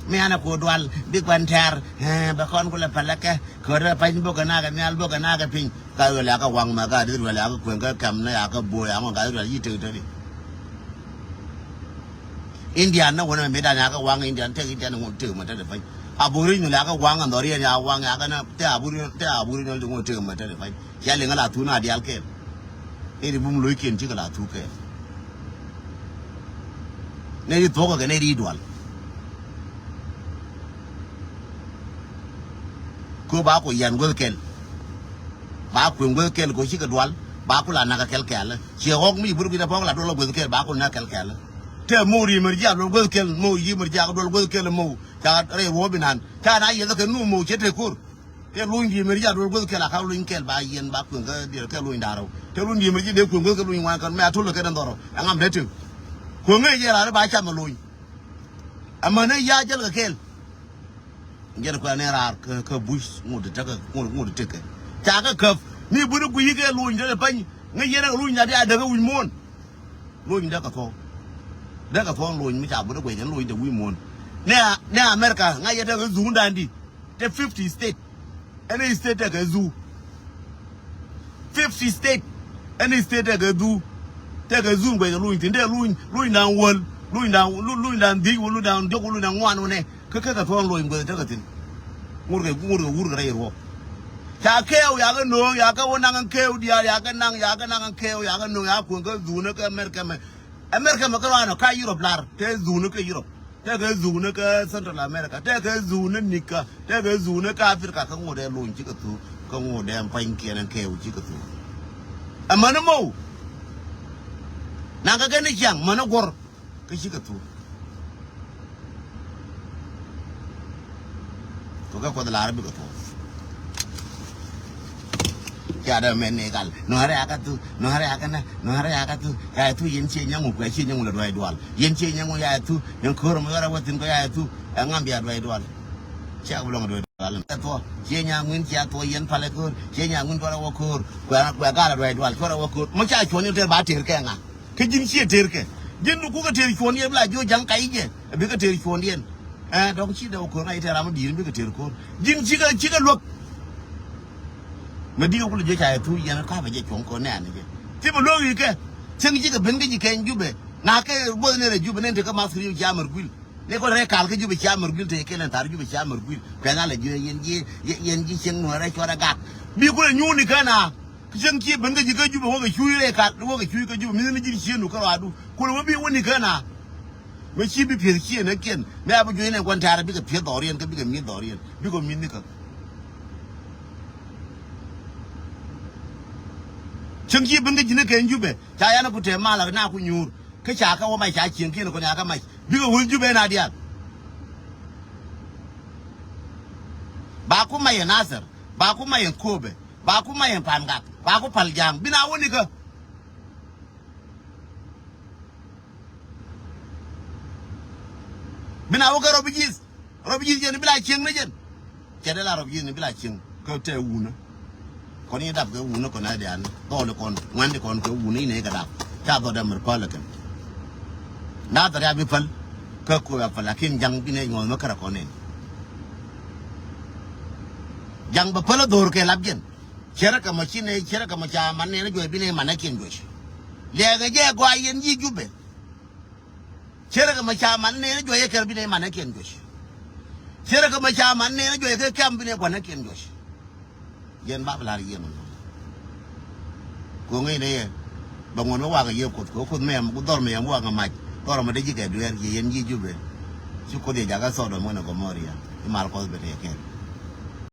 Mi an a ku dual bi kuan tɛr, eh, bɛ kɔn ku lɛ pälɛ kɛ kɛ rɛ pany bok kɛ nakɛ nhial bok kɛ nakɛ piny. Ka ruɛl yakɛ waŋ mɛ ka dit ruɛl yakɛ kueŋ kɛ kɛm nɛ yakɛ bo̱o̱ yakɛ ŋɔn ka dit ruɛl yi tek tek. Indian nɛ wunɛ mɛ mi dan yakɛ waŋ Indian tek Indian ŋun tek mɛ tek pany. Aboriginal yakɛ waŋ andhɔriɛn ya waŋ yakɛ nɛ te Aboriginal te Aboriginal ti ŋun tek mɛ tek pany. Cia liŋä la thun a dial kɛɛl. Nɛy ti bum lo̱ckiɛn cikɛ la thuk kɛɛl. Nɛy ti thuɔ̱kä kɛ nɛy ti dual. Kö ba ku yɛn guäth kɛl. Ba kueŋ guäth kɛl kö cikɛ dual. Ba ku la nakä kɛl kɛl. Ciɛ ɣɔk mi ci bur kui̱dɛ pɔk la dual guäth kɛl ba ku nakä kɛl kɛl. Tɛ mow ri mɛr jiak dual guäth kɛl mow yi mɛr jiak dual guäth kɛl mow. Ca rɛy ruɔ̱ɔ̱p inan ca na yɛth kɛ nu mow cɛ te ko̱r. Tɛ luny di̱i̱t mɛr jiak duɔl guäth kɛl a kak luny kɛl ba yɛn ba kueŋ kä diɛl kɛ luny da̱rä. Tɛ luny di̱i̱t mɛr jiak dee kueŋ guäth kɛ luny wan kɛn mɛ a tolä kɛ dɛn dhɔrɔ. Ɛŋam dee tëk. Kueŋ ɛ jɛ raar ba cam ɛ luny. Ɛmɛn ɛ ya jäl kɛ kɛl. Jɛn kuɛn ɛ raar kä, kä buc ŋut tekɛ, ŋut, ŋut tekɛ. Ca kɛ käp. Mi buni guiy kɛ luny te pany. Ŋäc yɛn ɛ luny na di a däk ɛ wi̱c muɔ̱ɔ̱n. Luny dee kɛ thuɔ̱k. Dee kɛ thuɔ̱k luny mi ca buni guiy kɛ luny te wi̱c muɔ̱ɔ̱n. Nɛ, nɛ America ŋa̱c yɛ tekɛ dhuŋ da̱a̱n di. Te fifty state. Any state tekɛ dhuu. Fifty state. Any state tekɛ dhuu. Tekɛ dhuu guɛc kɛ luny thi̱n. Tekɛ luny, luny da̱ŋ wäl. Luny da̱ŋ, lu-, luny da̱ŋ dhiec wäl, luny da̱ŋ diɔ̱k wäl, luny da̱ŋ ŋuan wunɛ. Kä, kä kɛ thuɔ̱ɔ̱ŋ luny guɛc tekɛ thi̱n. Ŋurkɛ, ŋurkɛ, wurkɛ rɛy ruɔ̱k. Ca kɛɛw, yakɛ no̱o̱ŋ, yakɛ wä naŋ kɛɛw diaal, yakɛ naŋ, yakɛ naŋ kɛɛw, yakɛ no̱o̱ŋ, ya kueŋ kä dhuunä kä America mɛ. America mɛ kä ruaanɔ ka Europe lar, te dhuunä kä Europe. Tekɛ dhukni kä Central America, tekɛ dhukni nikä, tekɛ dhukni kä Africa, kä ŋot ɛ lony cikɛ thuk, kä ŋot ɛ pa̱nykiɛn ɛn kɛɛw cikɛ thuk. Ɛ mäni mow. Naŋ kä kɛn i̱ ciaŋ mäni guɔ̱r kä cikɛ thuk. Kɛ kɛ Kuoth lar bikɛ thuk. Ca dee mɛn ni kal. Nuäärɛ a kä thu, nuäärɛ a kä nä, nuäärɛ a kä thu. Ya thu yɛn cie nyɛŋu, kua cie nyɛŋu la duay dual. Yɛn cie nyɛŋu ya thu, yɛn ko̱r mɛ yɔrɛ wä thin kɔ ya thu. Ɛ ŋam bia duay dual. Cia bi lɔŋ duay dual. Ɛ thuɔ, cie nya ŋuin cia thuɔ yɛn palɛ ko̱r. Cie nya ŋuin dual ɛ wä ko̱r. Kua, kua gal a duay dual, cuɔr ɛ wä ko̱r. Mɔ ca cuɔn yɛn tɛr ba tɛr kɛ ŋa. Kä ji̱n ciɛ tëërkɛ. Ji̱n ni kukɛ tëër cuɔ̱ɔ̱ŋdiɛn bi la jiök ja̱ŋ kac jɛ. Ɛ bikɛ tëër cuɔ̱ɔ̱ŋdiɛn. Ɛ dɔ̱ŋ ci dee wä ko̱r ŋa̱c tëë ram mi di̱i̱r bikɛ tëër ko̱r. Ji̱n cikɛ, cikɛ luäk. Mɛ di̱kɛ kulɛ jiök ca yɛ thuc yɛn kä bɛ jɛ cuɔ̱ŋ ko̱r nɛɛn jɛ. Thimɛ luäk ikɛ. Cäŋ cikɛ ben kä ji̱ kɛny Jubɛ. Ŋa̱kɛ buɔth nɛn ɛ Jubɛ nɛn tekä math kɛ riw cia mɛr guil. Ni kɔn rɛy kal kä Jubɛ cia mɛr guil te kɛl ɛn thar Jubɛ cia mɛr guil. Kuɛ ŋa̱l ɛ jiök yɛn ji̱, yɛn ji̱ cieŋ nuɔ̱ɔ̱rɛ cuɔrɛ gak. Bi kulɛ nyuuni kɛn a. Kä cäŋ ci ben kä ji̱ kä Jubɛ wä kɛ cuuc rɛy kal, wä kɛ cuuc kä Jubɛ, mi̱thni ji̱n ciëŋdu kä rɔadu. Kulɛ wä bi wä ni kän a. Mɛ ci bi pi̱eth ciëŋ ɛ kiɛn. Mɛ a bi juɔ̱cnɛ gua̱n tɛ̈rɛ bikɛ pi̱eth dhɔriɛn kä bikɛ mi̱th dhɔriɛn. Bikɛ mi̱th ni kä. Cäŋ ci ben kä ji̱ ni kɛn Jubɛ. Ca yan ku te mal a na ku nyuur. Kä ca kä wä mac ca cieŋ kiɛn kɔn ya kä mac. Bikɛ wä Jubɛ na diaal. Ba ku mac ɛ Nathɛr. Ba ku mac ɛ Kööbɛ. Ba ku mac in pa̱n gat, ba ku pal ja̱a̱ŋ. Bi na wä nikä. Bi na wä kɛ refugees. Refugees jɛn bi la cieŋ ni jɛn. Cɛ dee la refugees ni bi la cieŋ. Kä tɛ wunä. Kɔn i̱ dap kɛ wunä kɔn a dian. Dhɔl ikɔn, ŋuan ikɔn kɛ wunä inɛ kɛ dap. Ca dhɔt dämär päl kɛn. Na dhɔt ya bi päl. Kä ku ya päl, lakin ja̱ŋ bi nɛ ŋɔth mä kärɛ kɔn nɛn. Ja̱ŋ bɛ päl dhor kɛ lap jɛn. Cierɛ kɛ mɔ ci nɛ, cierɛ kɛ mɔ ca man nɛn juɔc bi nɛ manɛ kiɛn juɔc. Lɛɛkɛ jɛ gɔaa yɛn ji̱ Jubɛ. Cierɛ kɛ mɔ ca man nɛn juɔc yɛ kɛr bi nɛ manɛ kiɛn juɔc. Cierɛ kɛ mɔ ca man nɛn juɔc yɛ kɛ kɛm bi nɛ guanɛ kiɛn juɔc. Yɛn bap lar yɛn mɔ. Ko̱ ŋäcnɛ yɛ. Bɛ ŋuɔ̱n mi wakɛ yɛ Kuoth kɛ Kuoth mɛ yɛm ku dhɔr mɛ yɛm wakɛ mac. Dhɔr mɛ dee ji̱ kɛ dueer yɛ yɛn ji̱ Jubɛ. Ci Kuoth yɛ jakä Sodom kɛnɛ Gomoria. I̱ mal Kuɔth bɛ tɛ kɛn.